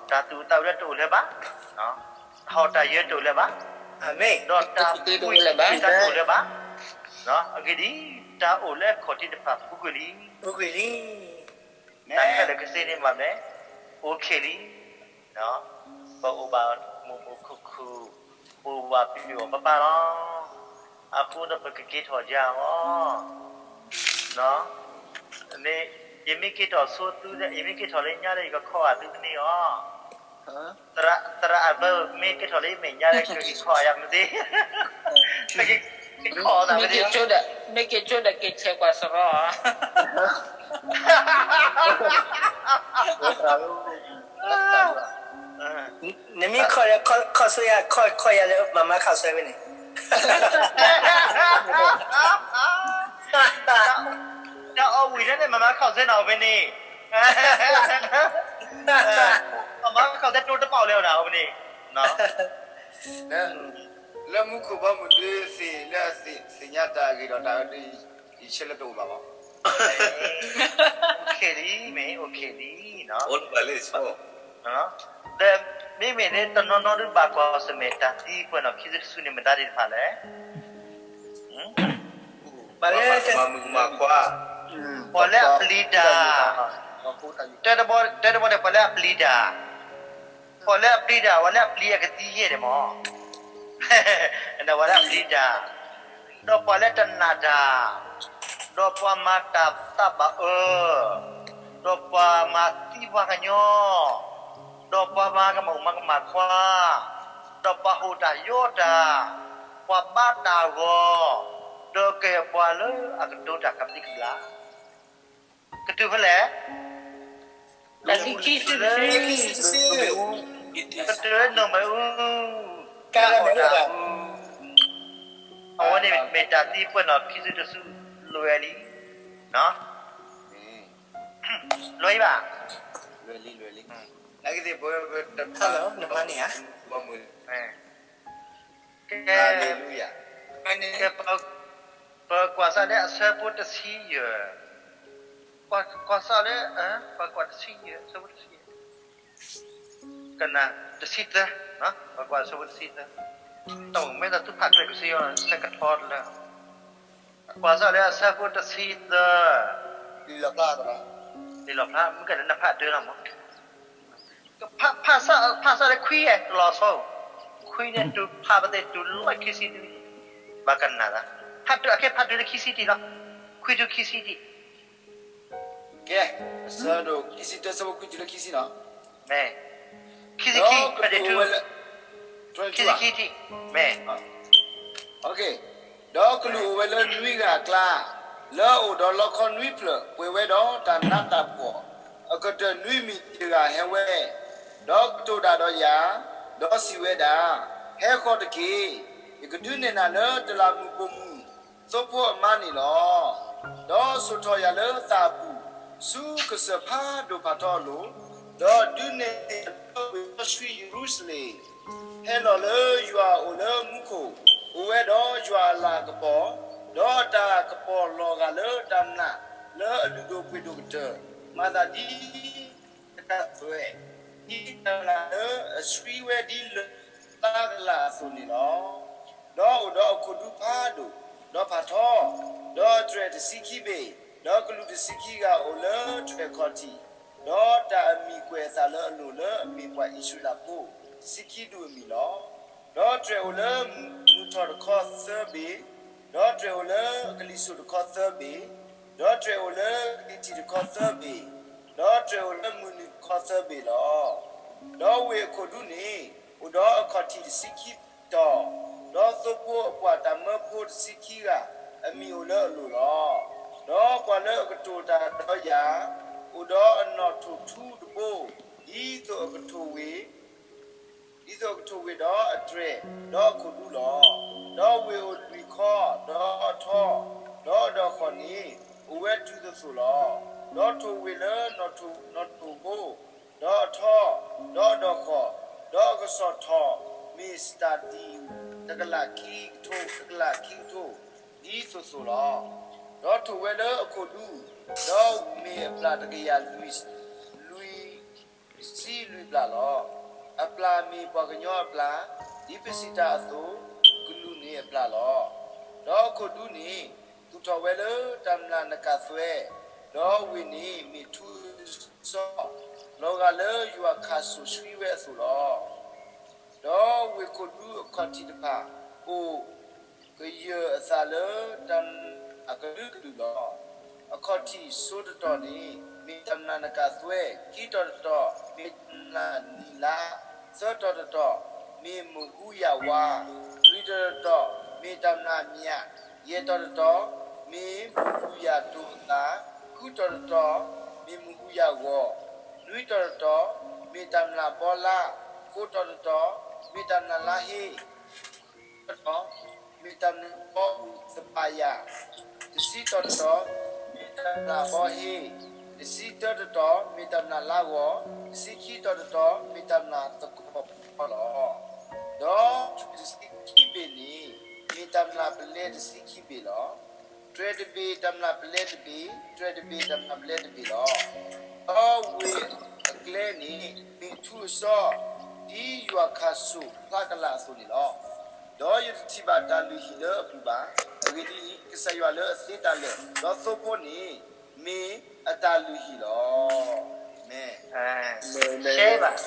တၢ်သူၣ်အုးသးအုးလၢတအိၣ်လၢၤဘၣ်, တၢ်ဟီၣ်တၢ်ယၢၤတအိၣ်လၢၤဘၣ်, ဒီးတၢ်ပူၤကွံာ်တၢ်တအိၣ်လၢၤဘၣ်. အဂ့ၢ်ဒ်အံၤ, တၢ်အိၣ်လၢအခီၣ်ထံးတဖၣ်ပူၤကွံာ်လံ, တၢ်ခဲလၢာ်ကစ့န့ၣ်မးမ့ၢ် အိၣ်ခ့လံ. ပအိၣ်ဘၣ်မုာ်မုာ်ခုၣ်ခုၣ်, ပအိၣ်ဘၣ်ပျံၤအီၤဘၣ်ဘၣ်လီၤ. အဃိဒီးပကက့ၤထီၣ်ယၤအီၤ, ယမ့ၢ်က့ၤထီၣ်ဆိသုဒီး ယမ့ၢ်က့ၤထီၣ်လၢညါဒီး ယကခီဂာ်သုတန့ၢ်အီၤ, သရၣ်အဘၢမ့ၢ်က့ၤထီၣ်လၢယမဲာ်ညါဒီး ကက့ၤခီဂာ်ယၤမ့ၢ်သ့, ကက့ၤခီအီၤသးမ့ၢ်သ့, မ့ၢ်က့ၤဆိဒီးက့ၤဆဲးကွၢ်စရီ, နမ့ၢ်ခီဒီး ခီဆိယၤ, ခီယၤလၢမၤမါခီၣ်ဆွဲဖဲန့ၣ်, တၢ်အီၣ်ဝံၤန့ၣ် မၤမါခီၣ်ဆွဲန့ၣ်အီၤဖဲန့ၣ်, မၤမါခီၣ်ဆွဲတိတပာ်အီၤလၢအီၤနၤအီၤဖဲန့ၣ်, လၢမူခိၣ်ဘီမုၢ်ဒုးသ့ၣ် လၢသ့ၣ်ညါတၢ်အဂ့ၢ်ဒီးတၢ်အၢဒုး ယဆၢလၢတအိၣ်ဘၣ်ဘၣ်, အိၣ်ခ့လံ, မ့ၢ်အိၣ်ခ့လံ, ဒီးမ့မ့ၢ်န့ၣ်တနီၤနီၤဒုးဘၣ်ကွၢ်ဆၢၣ်မဲာ်တၢ်သံကွဲးနီၣ်ခံစုတစုန့ၣ် မတၤသ့ၣ်တဖၣ်လဲၣ်, ပှၤလၢအပျံၤတၢ်, တဲတဘီန့ၣ် ပှၤလၢအပျံၤတၢ်, ပှၤလၢအပျံၤတၢ် ပှၤလၢအပျံၤအကသံယဲၢ်န့ၣ်မး, ပှၤလၢအပျံၤတၢ်, ဒီးပှၤလၢတနာ်တၢ်, ဒီးပှၤမၤတၢ်သးဘၣ်အၢ, ဒီးပှၤမၤသံပှၤကညီ, ဒီးပှၤမၤကမၣ်မၤကမၣ်ခွါ, ဒီးပှၤဟူးတၢ်ယီၣ်တၢ်, ပှၤဘါတၢ်ဂီၤ, ဒီးကဲပှၤလၢအကတိၤတၢ်ကဘျံးကဘျၣ်, ကတုၤဖဲလဲၣ်, ကတုၤလၢနိၣ်မ့ၣ်အူ, အဝဲန့ၣ် မ့ၢ်တၢ်သံကွဲးနီၣ်ခံစုတစုလွဲလံ, လွဲဘၣ်, ကဲ, ကဲ, ပကွၢ်စးလၢအဆၢဖိတဆံယဲၢ်, ကွၢ်စးလၢ, ပကွၢ်တဆံယဲၢ်, အဆၢဖိတဆံယဲၢ်, ကနၣ်တဆံသၢ, ပကွၢ်အဆၢဖိတဆံသၢ, တၢ်မ့ၢ်တၢ်သူၣ်ဖးကျဲကစ့အီၤ ဆၢကထီတလၢ, ကွၢ်စးလၢအဆၢဖိတဆံသၢ, လံာ်လီၣ်ဖျါ, လံာ်လီၣ်ဖျါ မ့ၢ်ကဲလၢနဖးတၢ်လီၤမး, ဖးစးလၢခွံဧဲ တလီၤဆီဧိၤ, ခွံန့ၣ်တုၤဖးပသ့ၣ်တုၤလီၢ်ခံဆံတနံၣ်, ဘၣ်ကနၣ်လီၤ, ဖးတုၤအခဲဖးတုၤလၢခံဆံတံၢ်လီၤ, ခွံတုၤခံဆံတံၢ်, ကဲ, အဆၢဒိၣ်ခံဆံတၢ ဆၢဖိခွံတုၤလၢခံဆံနီၤ, မ့ၢ်, ခံဆံခံ, ဒီးကလူးအိၣ်ဝဲလၢ, ခံဆံခံတံၢ်, မ့ၢ် ဒီးကလူးအိၣ်ဝဲလၢနွံဂၤအကျါ, လၢအအိၣ်ဒီးလီခီနွံဖျၢၣ်, ပှဲၤဝဲဒီးတၢ်နးတၢ်ဖှီၣ်, အကတၢၢ်နွံမံၤတဂၤဟဲဝဲ, ဒီးကတိၤတၢ်ဒီးယၤ, ဒီးစံးဝဲဒၣ်, ဟဲဃီၤတက့ၢ်, ယကဒုးနဲၣ်နၤလၢတလးမူးပိာ်မုၣ်သိဖိအမါန့ၣ်လီၤ. ဒီးစိာ်ထီၣ်ယၤလၢသးအပူၤ, ဆူကစၢၢ်ဖးဒိၣ်ဖးထီအလိၤ, ဒီးဒုးနဲၣ်ယၤလၢဝ့ၢ်စီဆှံယရူၤၡလ့ၣ် ဟဲလီၤလၢယွၤအအိၣ်လၢမူခိၣ်, အိၣ်ဝဲဒီးယွၤအလၤကပီၤ, ဒီးတၢ်ကပီၤလီၤဂာ်လၢတၢ်မျၢ်လၢအလုၢ်ဒိၣ်ပှ့ၤဒိၣ်ကတၢၢ်, မၤသးဒ်နကၤသွဲၣ်, ဒ်တၢ်မျၢ်လၢအဆှံဝဲဒ်လၢၢ်သါကလၤအသိးန့ၣ်လီၤ. ဒီးအိၣ်ဒီးအခိၣ်ဒူဖးဒိၣ်, ဒီးဖးထီ, ဒီးတြဲၤတဆံခံဘ့ၣ်, ဒီးကလူးတဆံခံဂၤအိၣ်လၢတြဲၤခီၣ်ထံး, ဒီးတၢ်အမံၤကွဲးအသးလၢအလိၤလၢအမ့ၢ်ပှၤအံၣ်စရ့လးဖိတဆံခံဒူၣ်အမံၤလီၤ. ဒီးတြဲၤအိၣ်လၢမုၢ်ထီၣ်တခီသၢဘ့ၣ်, ဒီးတြဲၤအိၣ်လၢအကလံၤစိးတခီသၢဘ့ၣ်, ဒီးတြဲၤအိၣ်လၢကလံၤထံးတခီသၢဘ့ၣ်, ဒီးတြဲၤအိၣ်လၢမုၢ်နုာ်တခီသၢဘ့ၣ်လီၤ. ဒီးဝ့ၢ်အခိၣ်ဒူန့ၣ် အိၣ်ဒီးအခီၣ်ထံးတဆံခံတီၤ, ဒီးသိဖိအပှၤတၢ်မၢဖိတဆံခံဂၤ အမံၤအိၣ်လၢအလိၤလီၤ. ဒီးပှၤလၢအကတိၤတၢ်ဒီးယၤ အိၣ်ဒီးအနီၣ်ထိၣ်ထူတဘိ, ဒ်သိးအကထိၣ်ဝ့ၢ်, ဒ်သိးအကထိၣ်ဝ့ၢ်ဒီးအတြဲၤ, ဒီးအခိၣ်ဒူလီၤ. ဒီးဝ့ၢ်အိၣ်လွံၢ်ခီ, ဒီးအထီ, ဒီးအဒီၣ်ဃီၣ်န့ၣ် အိၣ်ဝဲတုၤသိးသိးလီၤ. ဒီးထိၣ်ဝ့ၢ်လၢနီၣ်ထိၣ်ဘိ, ဒီးအထီ, ဒီးအဒီၣ်ဃီၣ်, ဒီးအကစီၣ်ထီၣ် မ့ၢ်စတၢ်ဒံးတကလးခံကထိ, တကလးခံကထိ, ဒ်သိးသိးလီၤ. ဒီးထိၣ်ဝဲလၢအခိၣ်ဒူ, ဒီးမ့ၢ်အပျၢ်တကယၤလွံၢ်, လွံၢ်ဆံလွံၢ်ပျၢ်လီၤ. အပျၢ်မ့ၢ်ပှၤကညီအပျၢ်, ဒ်ပစံးတၢ်အသိး, ကလူးန့ၣ်အပျၢ်လီၤ. ဒီးအခိၣ်ဒူန့ၣ် သူၣ်ထီၣ်ဝဲလၢတၢ်မျၢ်နကၤသွဲ, ဒီးဝ့ၢ်န့ၣ်မ့ၢ်ထူစီ လီၤဂာ်လၢယွၤခးစိာ်ဆှံဝဲအသိးလီၤ. ဒီးဝ့ၢ်ခိၣ်ဒူအခီၣ်ထံးတဖၣ် အိၣ်ကယၢၢ်အသးလၢတၢ်မျၢ်အကလုာ်ကလုာ်လီၤ. အခီၣ်ထံးစိတတီၤန့ၣ် မ့ၢ်တၢ်မျၢ်နကၤသွဲ, ခံတီၤတတီၤ မ့ၢ်တၢ်မျၢ်နံၤလါ, သၢတီၤတတီၤ မ့ၢ်မုၢ်ဟူယၣ်ဝါ, လွံၢ်တီၤတတီၤ မ့ၢ်တၢ်မျၢ်အမျၢ်, ယဲၢ်တီၤတတီၤ မ့ၢ်မုၢ်ဟူယၣ်ဒိၣ်အသး, ဃုတီၤတတီၤ မ့ၢ်မုၢ်ဟူယၣ်ဂီၤ, နွံတီၤတတီၤ မ့ၢ်တၢ်မျၢ်ဘီလါ, ဃိးတီၤတတီၤ မ့ၢ်တၢ်မျၢ်လါဟ့, တီၤတတီၤ မ့ၢ်တၢ်မျၢ်ဘီအူသပာ်ယၢ်, တဆံတီၤတတီၤ မ့ၢ်တၢ်မျၢ်ဘီဟ့, တဆံတၢတတီၤ မ့ၢ်တၢ်မျၢ်လါဂီၤ, တဆံခံတီၤတတီၤ မ့ၢ်တၢ်မျၢ်သကိးပီၤလီၤ. ဒီးတဆံခံဘ့ၣ်န့ၣ် မ့ၢ်တၢ်မျၢ်ပလဲတဆံခံဘ့ၣ်လီၤ. တြဲၤတဘ့ၣ်တၢ်မျၢ်ပလဲတဘ့ၣ်, တြဲၤတဘ့ၣ်တၢ်မျၢ်ပလဲတဘ့ၣ်လီၤ. ဒီးဝ့ၢ်အကျဲန့ၣ် မ့ၢ်ထူအစီ, ဒ်ယွၤခးစိာ်ဖျါကလၤအသိးန့ၣ်လီၤ. ဒီးယတထံၣ်ဘၣ်တၢ်လုၢ်ဟံၣ်လၢအပူၤဘၣ်. အဂ့ၢ်ဒ်အံၤ, ကစၢ်ယွၤလၢအသ့တၢ်လၢာ်, ဒီးသိဖိန့ၣ် မ့ၢ်အတၢ်လုၢ်ဟံၣ်လီၤ. မ့ၢ်, ဘၣ်,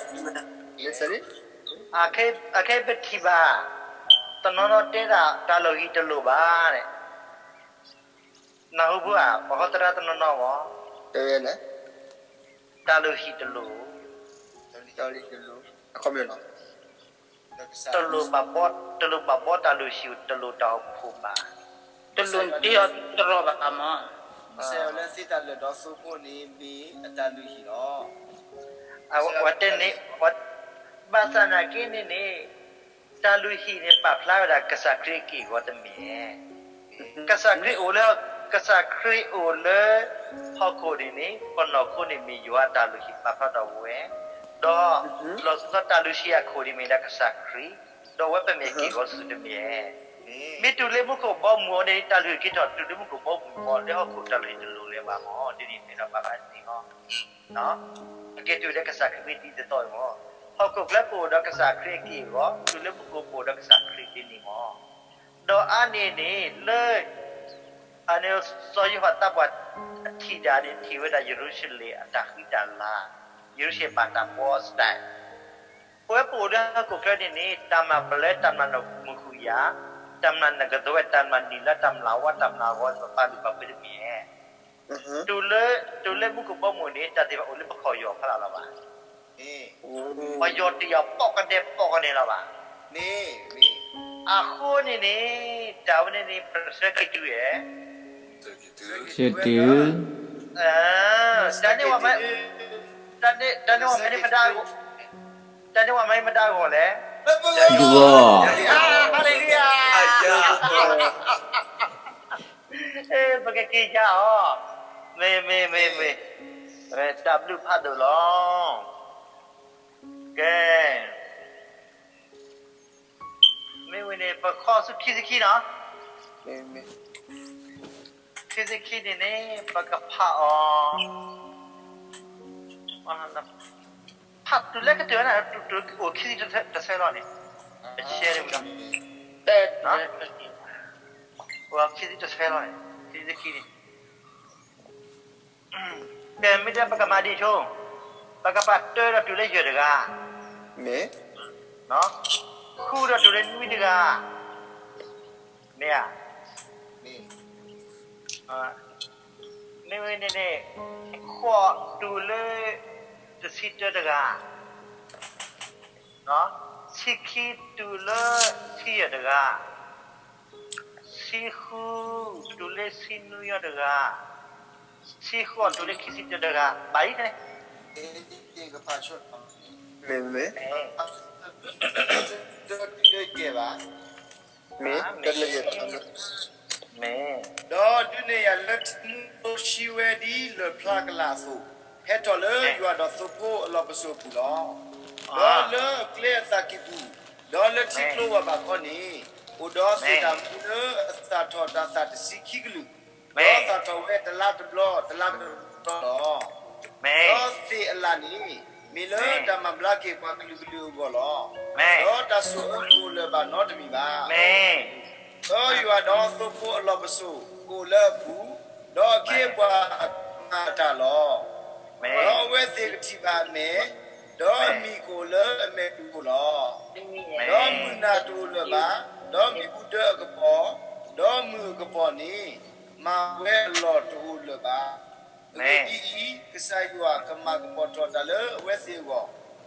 အခဲပထံၣ်ဘၣ်, တနီၤနီၤတဲဒၣ်တၢ်လုၢ်ဟံၣ်တလိၣ်ဘၣ်န့ၣ်, နၢ်ဟူဘၣ်ဧါ, ပှၤဟီသရၣ်တနီၤနီၤမ့ၢ်, တၢ်လုၢ်ဟံၣ်တလိၣ်, တလိၣ်ဘၣ်ဘီ, တလိၣ်ဘၣ်ဘီတၢ်လုၢ်ဟံၣ်, တလိၣ်တၢ်အိၣ်ဖှိၣ်ဘၣ်, တလိၣ်တ့အီၤတရီၣ်ဘၣ်မ့ၢ်, ကစၢ်ယွၤလၢသ့တၢ်လၢာ်ဒီးသိဖိန့ၣ်မ့ၢ်အတၢ်လုၢ်ဟံၣ်လီၤ. အဝဲတဲန့ၣ်, ဘၣ်ဆၣ်နာ်က့န့ၣ်န့ၣ်, တၢ်လုၢ်ဟံၣ်န့ၣ် ပာ်ဖျါဝဲဒၣ်ကစၢ်ခရံာ်အက့ၢ်အဂီၤတမ့ၢ်ဧါ. ကစၢ်ခရံာ်အိၣ်လၢ, ကစၢ်ခရံာ်အိၣ်လၢဟီၣ်ခိၣ်န့ၣ်န့ၣ် ပနီၢ်ခိန့ၣ်မ့ၢ်ယွၤအတၢ်လုၢ်ဟံၣ်ပာ်ဖျါထီၣ်ဝဲ, ဒီး, လီၤဆီဒၣ်တၢ်လုၢ်ဟံၣ်အခိၣ်န့ၣ်မ့ၢ်ဒၣ်ကစၢ်ခရံာ်, ဒီးအဝဲပမ့ၢ်က့ၢ်ဂီၤဆူၣ်တမ့ၢ်ဧါ. မ့ၢ်တုၤလၢမူခိၣ်ဘီမုၢ်အီၤန့ၣ် တၢ်လုၢ်ဟံၣ်က့ၤထီၣ်တုၤလၢမူခိၣ်ဘီမုၢ်အီၤ လၢဟီၣ်ခိၣ်တၢ်လုၢ်ဟံၣ်တလိၣ်လၢၤဘၣ်မ့ၢ်, ဒ်န့ၣ်မ့ၢ်ဒီးဘၣ်ဘၣ်န့ၣ်လီၤ. အကဲတုၤလၢကစၢ်ခရံာ်မ့ၢ်တံၤသကိးမ့ၢ်, ဟီၣ်ခိၣ်ချၢပအိၣ်ဒီးကစၢ်ခရံာ်အက့ၢ်အဂီၤ, တုၤလၢမူခိၣ်ပအိၣ်ဒီးကစၢ်ခရံာ်ဒ်န့ၣ်မ့ၢ်. ဒီးအါန့ၢ်န့ၣ်လၢ, အန့ၣ်စီၤယိၤဟၣ်သးပှၢ်ထံၣ်ဒၣ်န့ၣ် ထံၣ်ဝဲဒၣ်ယရူၤၡလ့ၣ်အတၢ်ဃံတၢ်လၤ, ယရူၤၡလ့ၣ်ဘၣ်တၢ်ဘီအစတၢ် ပဝဲပအိၣ်လၢဟီၣ်ခိၣ်ချၢန့ၣ်န့ၣ် တၢ်မျၢ်ပလဲ တၢ်မျၢ်နၢ်မုၢ်ဃုာ်ယၤ, တၢ်မျၢ်နၢ်ကသဝဲ တၢ်မျၢ်နံၣ်လါ တၢ်မျၢ်ဝါ တၢ်မျၢ်ဂီၤ ပပာ်လုၢ်ပာ်ပှ့ၤတမံၤဧါ. တုၤလၢ တုၤလၢမူခိၣ်ဘီမုၢ်န့ၣ် တၢ်သ့ၣ်တဖၣ်အိၣ်လၢပခီၣ်ယီၢ်ဖီလာ်လီၤဘၣ်. ပယီၤတယီၤ ပိာ်ကနဲပိာ်ကနဲလီၤဘၣ်. အဃိန့ၣ်န့ၣ် တၢ်ဝဲန့ၣ်န့ၣ် ပဆၢက့ၤတုၤဧါ. က့ၤတုၤ, တၢ်န့ၣ်ဝဲမ့ၢ် တၢ်န့ၣ်ဝဲမ့ၢ်န့ၣ်မတၤအဂီၢ်, တၢ်န့ၣ်ဝဲမ့ၢ်မတၤအဂီၢ်လဲၣ်. ဒူၣ်ဘီ, ဟါလ့လူယၤ, ပကက့ၤယၤအီၤ, မ့ၢ် မ့ၢ် မ့ၢ် မ့ၢ်, တၢ်ဘျုးဖးဒိၣ်လီၤ. ကဲ မ့ၢ်ဝံၤန့ၣ် ပခီဆူခံဆံခံနီၤ, ခံဆံခံန့ၣ်န့ၣ် ပကဖးအီၤ, ဖးတုၤလၢကတၢၢ်န့ၣ် တုၤအိၣ်ခံဆံတဆၢလီၤန့ၣ်, ပဆဲန့ၣ်ဝံၤလီၤ, ခံဆံတဆၢလီၤန့ၣ်, ခံဆံခံန့ၣ် ကဲ မ့ၢ်တဲပကမၤဒ်ဆိ, ပကပာ်တၢဒီးတုၤလၢယဲၢ်တဂၤ, ဃုဒီးတုၤလၢနွံတဂၤ, မ့ၢ်ဧါ, မ့ၢ်ဝဲန့ၣ်န့ၣ်, ဃိးတုၤလၢ တဆံတၢတဂၤ, ဆံခံတုၤလၢ ဆံယဲၢ်တဂၤ, ဆံဃုတုၤလၢဆံနွံယီၤတဂၤ, ဆံဃိးတုၤလၢခံဆံတၢတဂၤ, ဘၣ်အံၤန့ၣ်, မ့ၢ်, မ့ၢ်, မ့ၢ်, ဒီးဒုးနဲၣ်ယၤလၢထံမူအဆံဝဲဒ်လၢၢ်ဖျါကလာ်အသိး, ဟဲထီၣ်လၢယွၤဒီးသိဖိအလီၢ်ပစိာ်အပူၤလီၤ. ဒီးလၢကျဲအသးကံၢ်ပူၤ, ဒီးလၢထံကျိဝၢ်ဘးခီန့ၣ်, အိၣ်ဒီးသ့ၣ်တၢ်မူလၢအသၣ်ထီၣ်တၢ်သၣ်တဆံခံကလုာ်, ဒီးသၣ်ထီၣ်ဝဲတလါတဘျီ တလါတဘျီလီၤ. ဒီးသ့ၣ်အလၣ်န့ၣ် မ့ၢ်လၢတၢ်မၤဘျါက့ၤပှၤကလုာ်ကလုာ်အဂီၢ်လီၤ. ဒီးတၢ်ဆိၣ်အၢကအိၣ်လၢၤဘၣ်နီတမံၤဘၣ်. ဒီးယွၤဒီးသိဖိအလီၢ်ပစိာ်ကအိၣ်လၢအပူၤ, ဒီးအခ့အပှၤအကမၤအတၢ်လီၤ. ဒီးအဝဲသ့ၣ်ကထံၣ်ဘၣ်အမဲာ်, ဒီးအမံၤကအိၣ်လၢအမဲာ်တူၢ်ခိၣ်လီၤ. ဒီးမုၢ်နၤတအိၣ်လၢၤဘၣ်, ဒီးမ့ၣ်အူဒၢအကပီၤ, ဒီးမုၢ်အကပီၤန့ၣ် မၤဝဲအလီၢ်တအိၣ်လၢၤဘၣ်. အဂ့ၢ်ဒ်အံၤ, ကစၢ်ယွၤကမၤကပီၤထီၣ်တၢ်လၢအဝဲသ့ၣ်အဂီၢ်,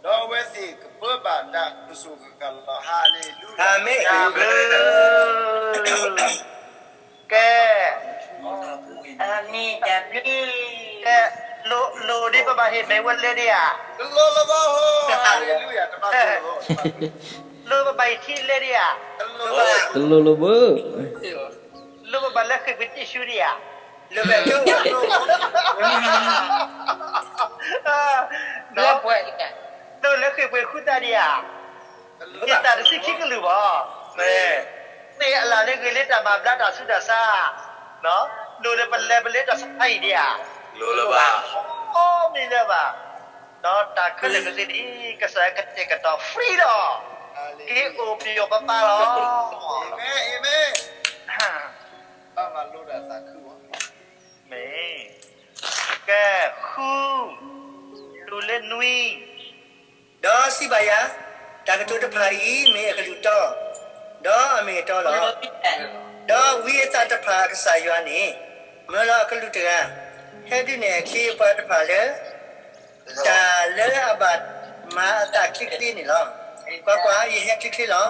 ဒီးအဝဲသ့ၣ်ကပၢဘၣ်တၢ်ကစီၣ်ကကၤလီၤ. ဟါလ့လူယၤ. ကဲ, ကဲ, လိၣ်ဒ်ပဘၣ်ဟ့ၣ်မဲာ်ဝဲလၢဒ်ဧါ. လိၣ်ပဘၣ်ဟ့ၣ်ထံလၢဒ်ဧါ. တလိၣ်လၢၤဘၣ်. လိၣ်ပဘၣ်လၢဃ့ၢ်ပှ့ၤတ့ၢ်ဆူဒံးဧါ. လိၣ်လၢဃ့ၢ်ပှ့ၤဃုသၣ်ဒံးဧါ. ယသၣ်တဆံခံကလုာ်ဘၣ်. မ့ၢ်အလၢ်လၢဂ့ၤလၢတၢ်မၤဘျါတၢ်ဆူးတၢ်ဆါ, လိၣ်လၢပလဲၤပလဲၤတၢ်ဆါအံၤဒံးဧါ. လိၣ်လၢၤဘၣ်. အိ မ့ၢ်လၢၤဘၣ်. ဒီးတၢ်ခဲလၢာ်ကသ့ဒံး ကစၢ်ယွၤကတဲာ်ကတီၤ freedom, က့ၤအိၣ်ပယီၤပပၢ်လီၤ. မ့ၢ်, မ့ၢ်, ကဲ, ဃု, တုၤလၢနွံ, ဒီးစံးဘၣ်ယၤ, တၢ်ကတိၤတဖၣ်အံၤမ့ၢ်အကလုၢ်တီ, ဒီးအမ့ၢ်အတီလီၤ. ဒီးဝံအသးတဖၣ်အကစၢ်ယွၤန့ၣ်, မၢလီၤအကလူးတဂၤ, ဟဲဒုးနဲၣ်အခ့အပှၤတဖၣ်လၢ တၢ်လၢအဘၣ်မၤအသးချ့ချ့န့ၣ်လီၤ. ကွၢ်ကွၢ်, ယဟဲချ့ချ့လီၤ.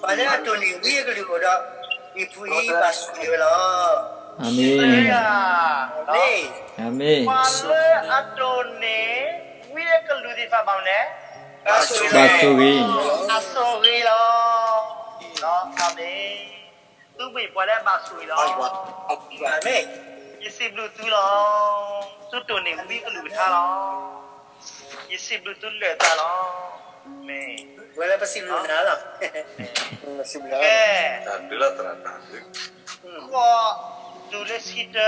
ပှၤလၢအတိၢ်န့ၢ်ဝံအကလုၢ်အိၣ်ဒီး ဝံာ်ဖုၣ်အံၤဘၣ်ဆိၣ်ဂ့ၤဝဲလီၤ. အၤမ့ၣ်, အၤမ့ၣ်. ပှၤလၢအတိၢ်န့ၢ်ဝံအကလုၢ်သ့ၣ်တဖၣ်ဘၣ်မနုၤလဲၣ်. ဘၣ်ဆိၣ်ဂ့ၤ, အဆိၣ်ဂ့ၤလီၤ. အၤမ့ၣ်. သုမ့ၢ်ပှၤလၢအဘၣ်ဆိၣ်ဂ့ၤလီၤ. ယစံးဘျုးသုလီၤ. သုတိၢ်န့ၢ်ဝံအကလုၢ်ကထါလီၤ. ယစံးဘျုးသုလၢာ်သးလီၤ. မ့ၢ်, ဝဲလၢပစံးဘျုးနၤလီၤ. ကဲ, ဃိးတုၤလၢဆံတၢ,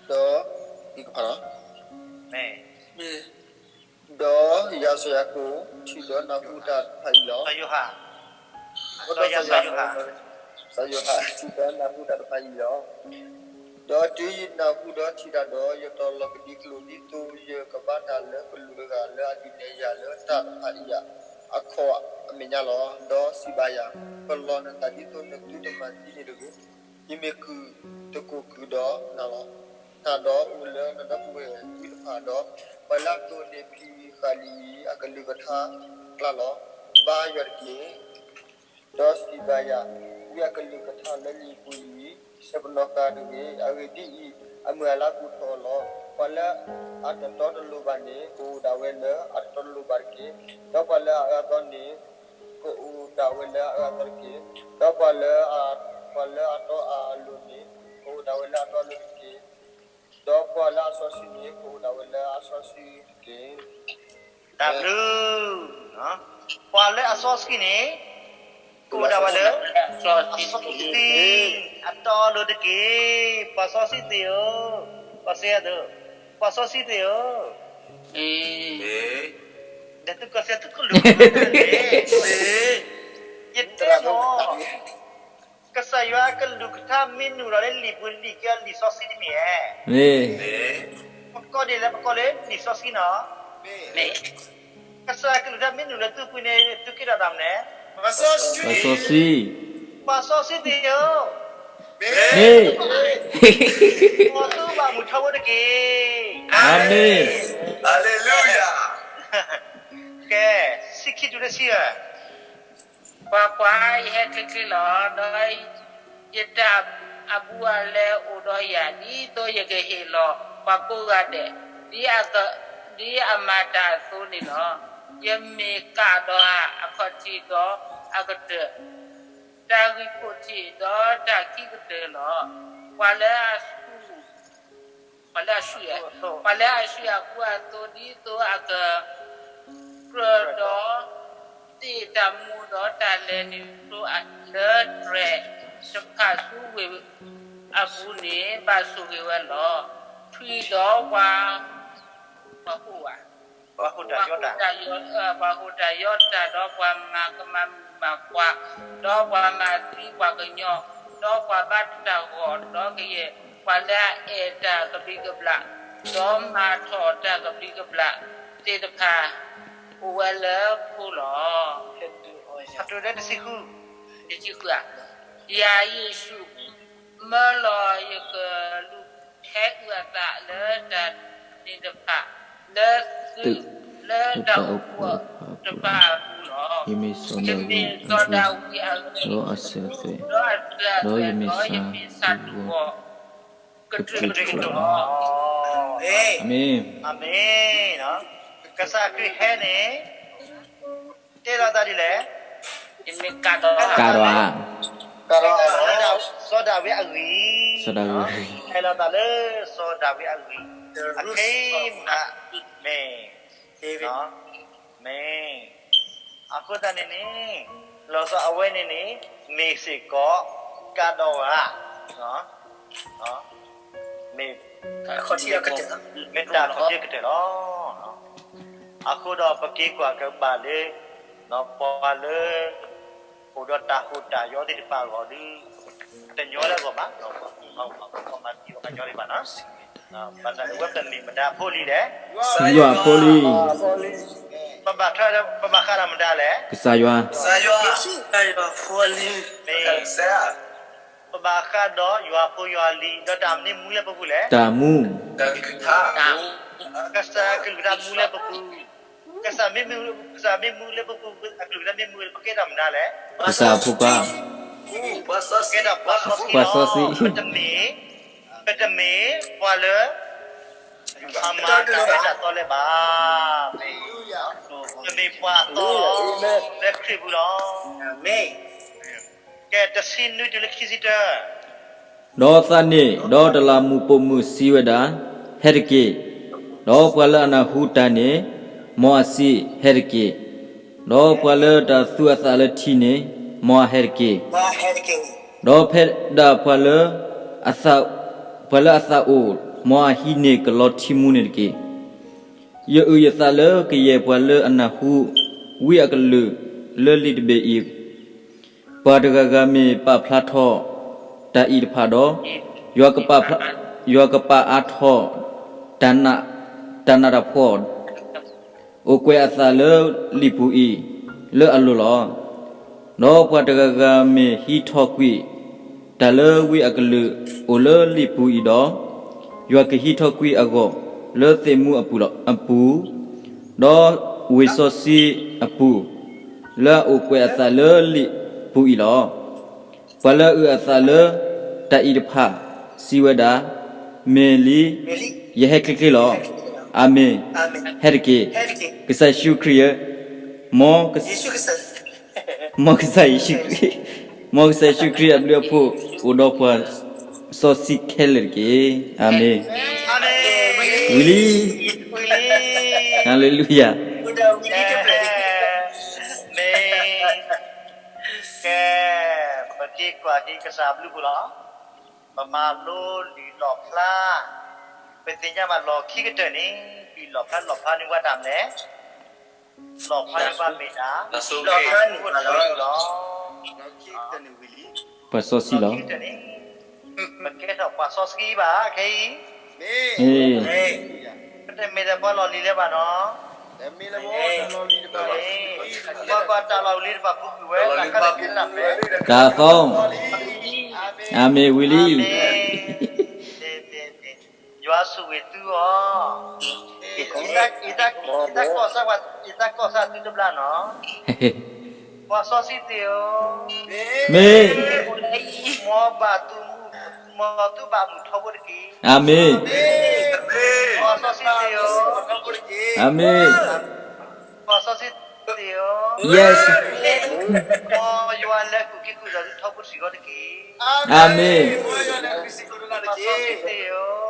ဒီး, မ့ၢ်, ဒီးယၤစီၤယၤကိာ်ထံၣ်ဒီးနၢ်ဟူတၢ်တဖၣ်အံၤလီၤ. စီၤယိၤဟၣ်, စီၤယိၤဟၣ်ထံၣ်ဒီးနၢ်ဟူတၢ်တဖၣ်အံၤလီၤ. ဒီးတုၤယနၢ်ဟူဒီးထံၣ်တၢ်ဒီး, ယတီၢ်လီၤကဒံကလိာ် ဒ်သိးယကဘါတၢ်လၢကလူးတဂၤလၢအဒုးနဲၣ်ယၤလၢတၢ်တဖၣ်အံၤအခီၣ်အမဲာ်ညါလီၤ. ဒီးစံးဘၣ်ယၤ, ပလီၢ်နသးဒ်သိးနသုတမၤသံန့ၣ်တဂ့ၤ. ယမ့ၢ်ကုၢ်တကိၢ်ကုၢ်ဒီးနၤလီၤ. နၤဒီးအိၣ်လၢနဒီပုၢ်ဝဲၢ်သ့ၣ်တဖၣ်ဒီး, ပှၤလၢအတိၢ်န့ၢ်ဖံးဃာ်လံာ်အံၤ အကလုၢ်ကထါအကျါလီၤ. ဘါယွၤတက့ၢ်. ဒီးစံးဘၣ်ယၤ, ဝံအကလုၢ်ကထါလၢလံာ်ပူၤအံၤ, ဆဲးပနီၣ်ဃာ်တဂ့ၤ. အဂ့ၢ်ဒ်အံၤ, အမုၢ်အလါကအိၣ်ထီၣ်လီၤ. ပှၤလၢအတတီတလိၤဘၣ်န့ၣ်, ကအိၣ်ဒၣ်ဝဲလၢအတတီတလိၤဘၣ်တက့ၢ်. ဒီးပှၤလၢအအၢအသီန့ၣ်, ကအိၣ်ဒၣ်ဝဲလၢအအၢအသီတက့ၢ်. ဒီးပှၤလၢအ, ပှၤလၢအတီအလိၤန့ၣ်, ကအိၣ်ဒၣ်ဝဲလၢအတီအလိၤတက့ၢ်. ဒီးပှၤလၢအစီဆှံန့ၣ်, ကအိၣ်ဒၣ်ဝဲလၢအစီဆှံတက့ၢ်. တၢ်ဘျုး, ပှၤလၢအစီဆှံန့ၣ်, ကအိၣ်ဒၣ်ဝဲလၢ အစီဆှံ, အတီအလိၤတက့ၢ်. ပှၤစီဆှံသ့ၣ်ဧၢ, ပှၤစီဆှံသ့ၣ်ဧၢ, ပှၤစီဆှံသ့ၣ်ဧၢ, ဒီးသုကစၢ်သုကလူး, ယတဲမ့ၢ် ကစၢ်ယွၤအကလုၢ်ကထါမ့ၢ်နုာ်လီၤလၢလံာ်ပူၤန့ၣ် ကဲလံာ်စီဆှံတမ့ၢ်ဧါ. ပကိးဒ်လဲၣ်, ပကိးလၢလံာ်စီဆှံနီၤ. ကစၢ်အကလုၢ်ကထါမ့ၢ်နုာ်လၢသုပူၤန့ၣ် သုကဲထီၣ်တၢ်မနုၤလဲၣ်. ပှၤစီဆှံ, ပှၤစီဆှံသ့ၣ်ဧၢ, မ့ၢ်, မ်သုဘၣ်မုာ်ထီဘိတက့ၢ်. အၤမ့ၣ်. ကဲ, ဆံခံတုၤလၢဆံဂၤ. ကွၢ်ကွၢ်, ယဟဲချ့ချ့လီၤ. ဒီးယတၢ်အဘူးအလဲအိၣ်ဒီးယၤ, ဒ်သိးယကဟ့ၣ်လီၤပှၤကိးဂၤဒဲး, ဒ်အ, ဒ်အမၤတၢ်အသိးန့ၣ်လီၤ. ယမ့ၢ်ကးဒီးအခီၣ်ထံးဒီးအကတၢၢ်, တၢ်ဂံၢ်ခိၣ်ထံးဒီးတၢ်ခံကတၢၢ်လီၤ. ပှၤလၢအဆူၣ် ပှၤလၢအဆူၣ်, ပှၤလၢအဆူၣ်အကူအသိး ဒ်သိးအကကြၢးဒီး သ့ၣ်တၢ်မူဒီးတၢ်လဲၤနုာ်လၢတြဲၤတဖၣ်ဆူဝ့ၢ်အပူၤန့ၣ် ဘၣ်ဆိၣ်ဂ့ၤဝဲလီၤ. ထွံၣ်ဒီးပှၤ, ပှၤဟိၣ်ဧါ, ပှၤဟိၣ်တၢ်, ပှၤဟိၣ်တၢ်ယီတၢ်, ဒီးပှၤမၤကမၣ်မုၣ်ကမၣ်ခွါ, ဒီးပှၤမၤသံပှၤကညီ, ဒီးပှၤဘါတၢ်ဂီၤဒီးကယဲၢ်, ပှၤလၢအအဲၣ်တၢ်ကဘျံးကဘျၣ်, ဒီးမၤထီၣ်တၢ်ကဘျံးကဘျၣ်သ့ၣ်တဖၣ် အိၣ်ဝဲလၢဖီလီၤ. တဆံဃု, ယၤယ့ၣ်ၡူး မၢလီၤယကလူး ဟဲအုၣ်အသးလၢတၢ်န့ၣ်တဖၣ်, လၢသုး, လၢတၢ်အိၣ်ဖှိၣ်တဖၣ်အပူၤလီၤ. ယမ့ၢ်စီၤဒၤဝံးအဂ့ၢ်, ဒီးအစၢၤအသွဲၣ်, ဒီးယမ့ၢ်စၢ်ဒူၣ်အီၤ, ကတြူးကတြူးလီၤ. အၤမ့ၣ်. ကစၢ်ခရံာ်ဟဲန့ၣ် တဲလီၤသးဒ်လဲၣ်. ကးဒီးဧါ. စီၤဒၤဝံးအဂ့ၢ်, ဟဲလီၤသးလၢစီၤဒၤဝံးအဂ့ၢ်, အခဲအံၤမး, မ့ၢ်, မ့ၢ်, အဃိသတးန့ၣ်န့ၣ်, လီၤဆီအဝဲန့ၣ်န့ၣ်, မ့ၢ်စ့ၢ်ကီး, ကးဒီးဧါ, မ့ၢ်, မ့ၢ်တၢ်ခီၣ်ထံးကတၢၢ်လီၤ. အဃိဒီးပက့ၤကွၢ်ကဘၣ်လၢ, ပှၤလၢ အိၣ်ဒီးတၢ်ဟိၣ်တၢ်ယီၤသ့ၣ်တဖၣ်အဂီၢ်ဒီး, တညီလၢအဂီၢ်ဘၣ်, ပှၤမၤသံပှၤကညီသ့ၣ်တဖၣ်န့ၣ်, ဘၣ်ဆၣ်န့ၣ် အဝဲပမ့ၢ်မတၤဖိလံလဲၣ်. ယွၤဖိလံ. ပဘၣ်ဃးဒီးမတၤလဲၣ်. ကစၢ်ယွၤ. မ့ၢ်, ပဘၣ်ဃးဒီးယွၤဖိယွၤလံၤ ဒီးတၢ်မနုၤမူလၢပပူၤလဲၣ်. တၢ်မူ. ကစၢ်အကလုၢ်ကထါမူလၢပပူၤ, ကစၢ်မ့ၢ်မုာ်, ကစၢ်မ့ၢ်မုာ်လၢပပူၤ, အကလုၢ်ကထါမ့ၢ်မုာ်, ပကဲထီၣ်မတၤလဲၣ်. ကစၢ်ဖိခွါ. ကဲထီၣ်ပှၤစီဆှံ, ပှၤစီဆှံ, ပတမ့ၢ်, ပတမ့ၢ်ပှၤလၢ အမၤတၢ်အၢတၢ်သီလၢၤဘၣ်. ပမ့ၢ်ပှၤအသီလၢခရံာ်ပူၤလီၤ. ကဲ, တဆံနွံတုၤလၢခံဆံတၢ. ဒီးသးန့ၣ်, ဒီးတလးမူးပိာ်မုၣ်စံးဝဲဒၣ်, ဟဲတက့ၢ်. ဒီးပှၤလၢအနၢ်ဟူတၢ်န့ၣ်, မ်အစံး, ဟဲတက့ၢ်. ဒီးပှၤလၢတၢ်သူအသးလၢထံန့ၣ်, မ်အဟဲတက့ၢ်. ဒီးဖဲဒၣ်ပှၤလၢ ပှၤလၢအသးအိၣ်, မ်အဟံးန့ၢ်ကလီထံမူန့ၣ်တက့ၢ်. ယအုၣ်ယသးလၢကယဲၢ်ပှၤလၢအနၢ်ဟူ ဝံအကလုၢ်လၢလံာ်တဘ့ၣ်အံၤ, ပှၤတဂၤဂၤမ့ၢ်ပာ်ဖျါထီၣ်တၢ်အံၤတဖၣ်ဒီး, ယွၤကပာ်ဖျါ, ယွၤကပာ်အါထီၣ် တၢ်နာ်, တၢ်နးတၢ်ဖှီၣ် အိၣ်ကွဲးအသးလၢလံာ်ပူၤအံၤ လၢအလိၤလီၤ. ဒီးပှၤတဂၤဂၤမ့ၢ်ဟံးထီၣ်ကွံာ် တၢ်လၢဝံအကလုာ်အိၣ်လၢလံာ်ပူၤအံၤဒီး, ယွၤကဟံးထီၣ်ကွံာ်အဂီၢ် လၢသ့ၣ်မူအပူၤလီၤ, အပူၤ, ဒီးဝ့ၢ်စီဆှံအပူၤ, လၢအအိၣ်ကွဲးအသးလၢလံာ်ပူၤအံၤလီၤ. ပှၤလၢအအုၣ်အသးလၢတၢ်အံၤတဖၣ် စံးဝဲဒၣ်, မ့ၢ်လံ, ယဟဲချ့ချ့လီၤ. အၤမ့ၣ်. ဟဲတက့ၢ်. ကစၢ်ယ့ၣ်ၡူးခရံာ်ဧၢ, မ်, မ်ကစၢ်ယ့ၣ်ၡူးခရံာ်, မ်ကစၢ်ယ့ၣ်ၡူးခရံာ်အဘျုးအဖှိၣ် အိၣ်ဒီးပှၤစီဆှံခဲလၢာ်တက့ၢ်. အၤမ့ၣ်. ဝံၤလံ. ဟါလ့လူယၤ. ကဲ, ပက့ၤကွၢ်က့ၤကစၢ်အဘျုးအဖှိၣ်လီၤ. ပမၤလိလံာ်လီၣ်ဖျါ, ပသ့ၣ်ညါဘၣ်လီၢ်ခံကတၢၢ်န့ၣ်, လံာ်လီၣ်ဖျါ, လီၣ်ဖျါန့ၢ်ပှၤတၢ်မနုၤလဲၣ်. လီၣ်ဖျါန့ၢ်ပှၤမ့ၢ်ဒၣ် ပှၤစီဆှံလီၤ. ပှၤစီဆှံလီၤ. ပကဲထီၣ်ပှၤစီဆှံဘၣ်ခဲအံၤ, ပတမ့ၢ်လၢပှၤလီၢ်လံၤလၢၤဘၣ်နီၤ. ပှၤကွၢ်တၢ်လီၢ်လံၤတဖၣ်ပူၤကွံာ်ဝဲ, တၢ်သီ, အၤမ့ၣ်ဝံၤလံ. ယွၤဆိၣ်ဂ့ၤသုအီၤ, ယတၢ်ကီၢ်စၢ်သုတဘျါနီၤ. ပှၤစီဆှံသ့ၣ်ဧၢ, မ့ၢ်, မ်ဘၣ်သု, မ်သုဘၣ်မုာ်ထီဘိတက့ၢ်. အၤမ့ၣ်. ပှၤစီဆှံသ့ၣ်ဧၢ, အၤမ့ၣ်. ပှၤစီဆှံသ့ၣ်ဧၢ, မ်ယွၤလဲၤဃုာ်က့ၤဃုာ်ဒီးသုထီဘိတဆံးဂီၤတက့ၢ်. အၤမ့ၣ်. ပှၤစီဆှံသ့ၣ်ဧၢ,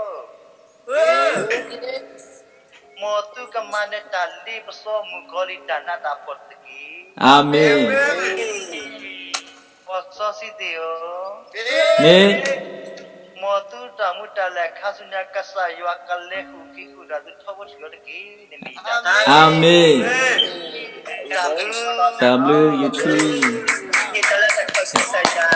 မ်သုကမၤနၢၤတၢ်လ့ပစီမုၣ်ကီၤလံၢ်တၢ်နးတၢ်ဖှီၣ်တက့ၢ်. အၤမ့ၣ်. ပှၤစီဆှံသ့ၣ်ဧၢ, မ့ၢ်, မ်သုတၢ်မူတၢ်လဲၤခါဆူညါ ကစၢ်ယွၤကလဲၤဃုာ်က့ၤဃုာ်ဒီးသုထီဘိတဆံးဂီၤတက့ၢ်န့ၣ်မ့ၢ်. အၤမ့ၣ်. တၢ်ဘျုး, တၢ်ဘျုးယထံ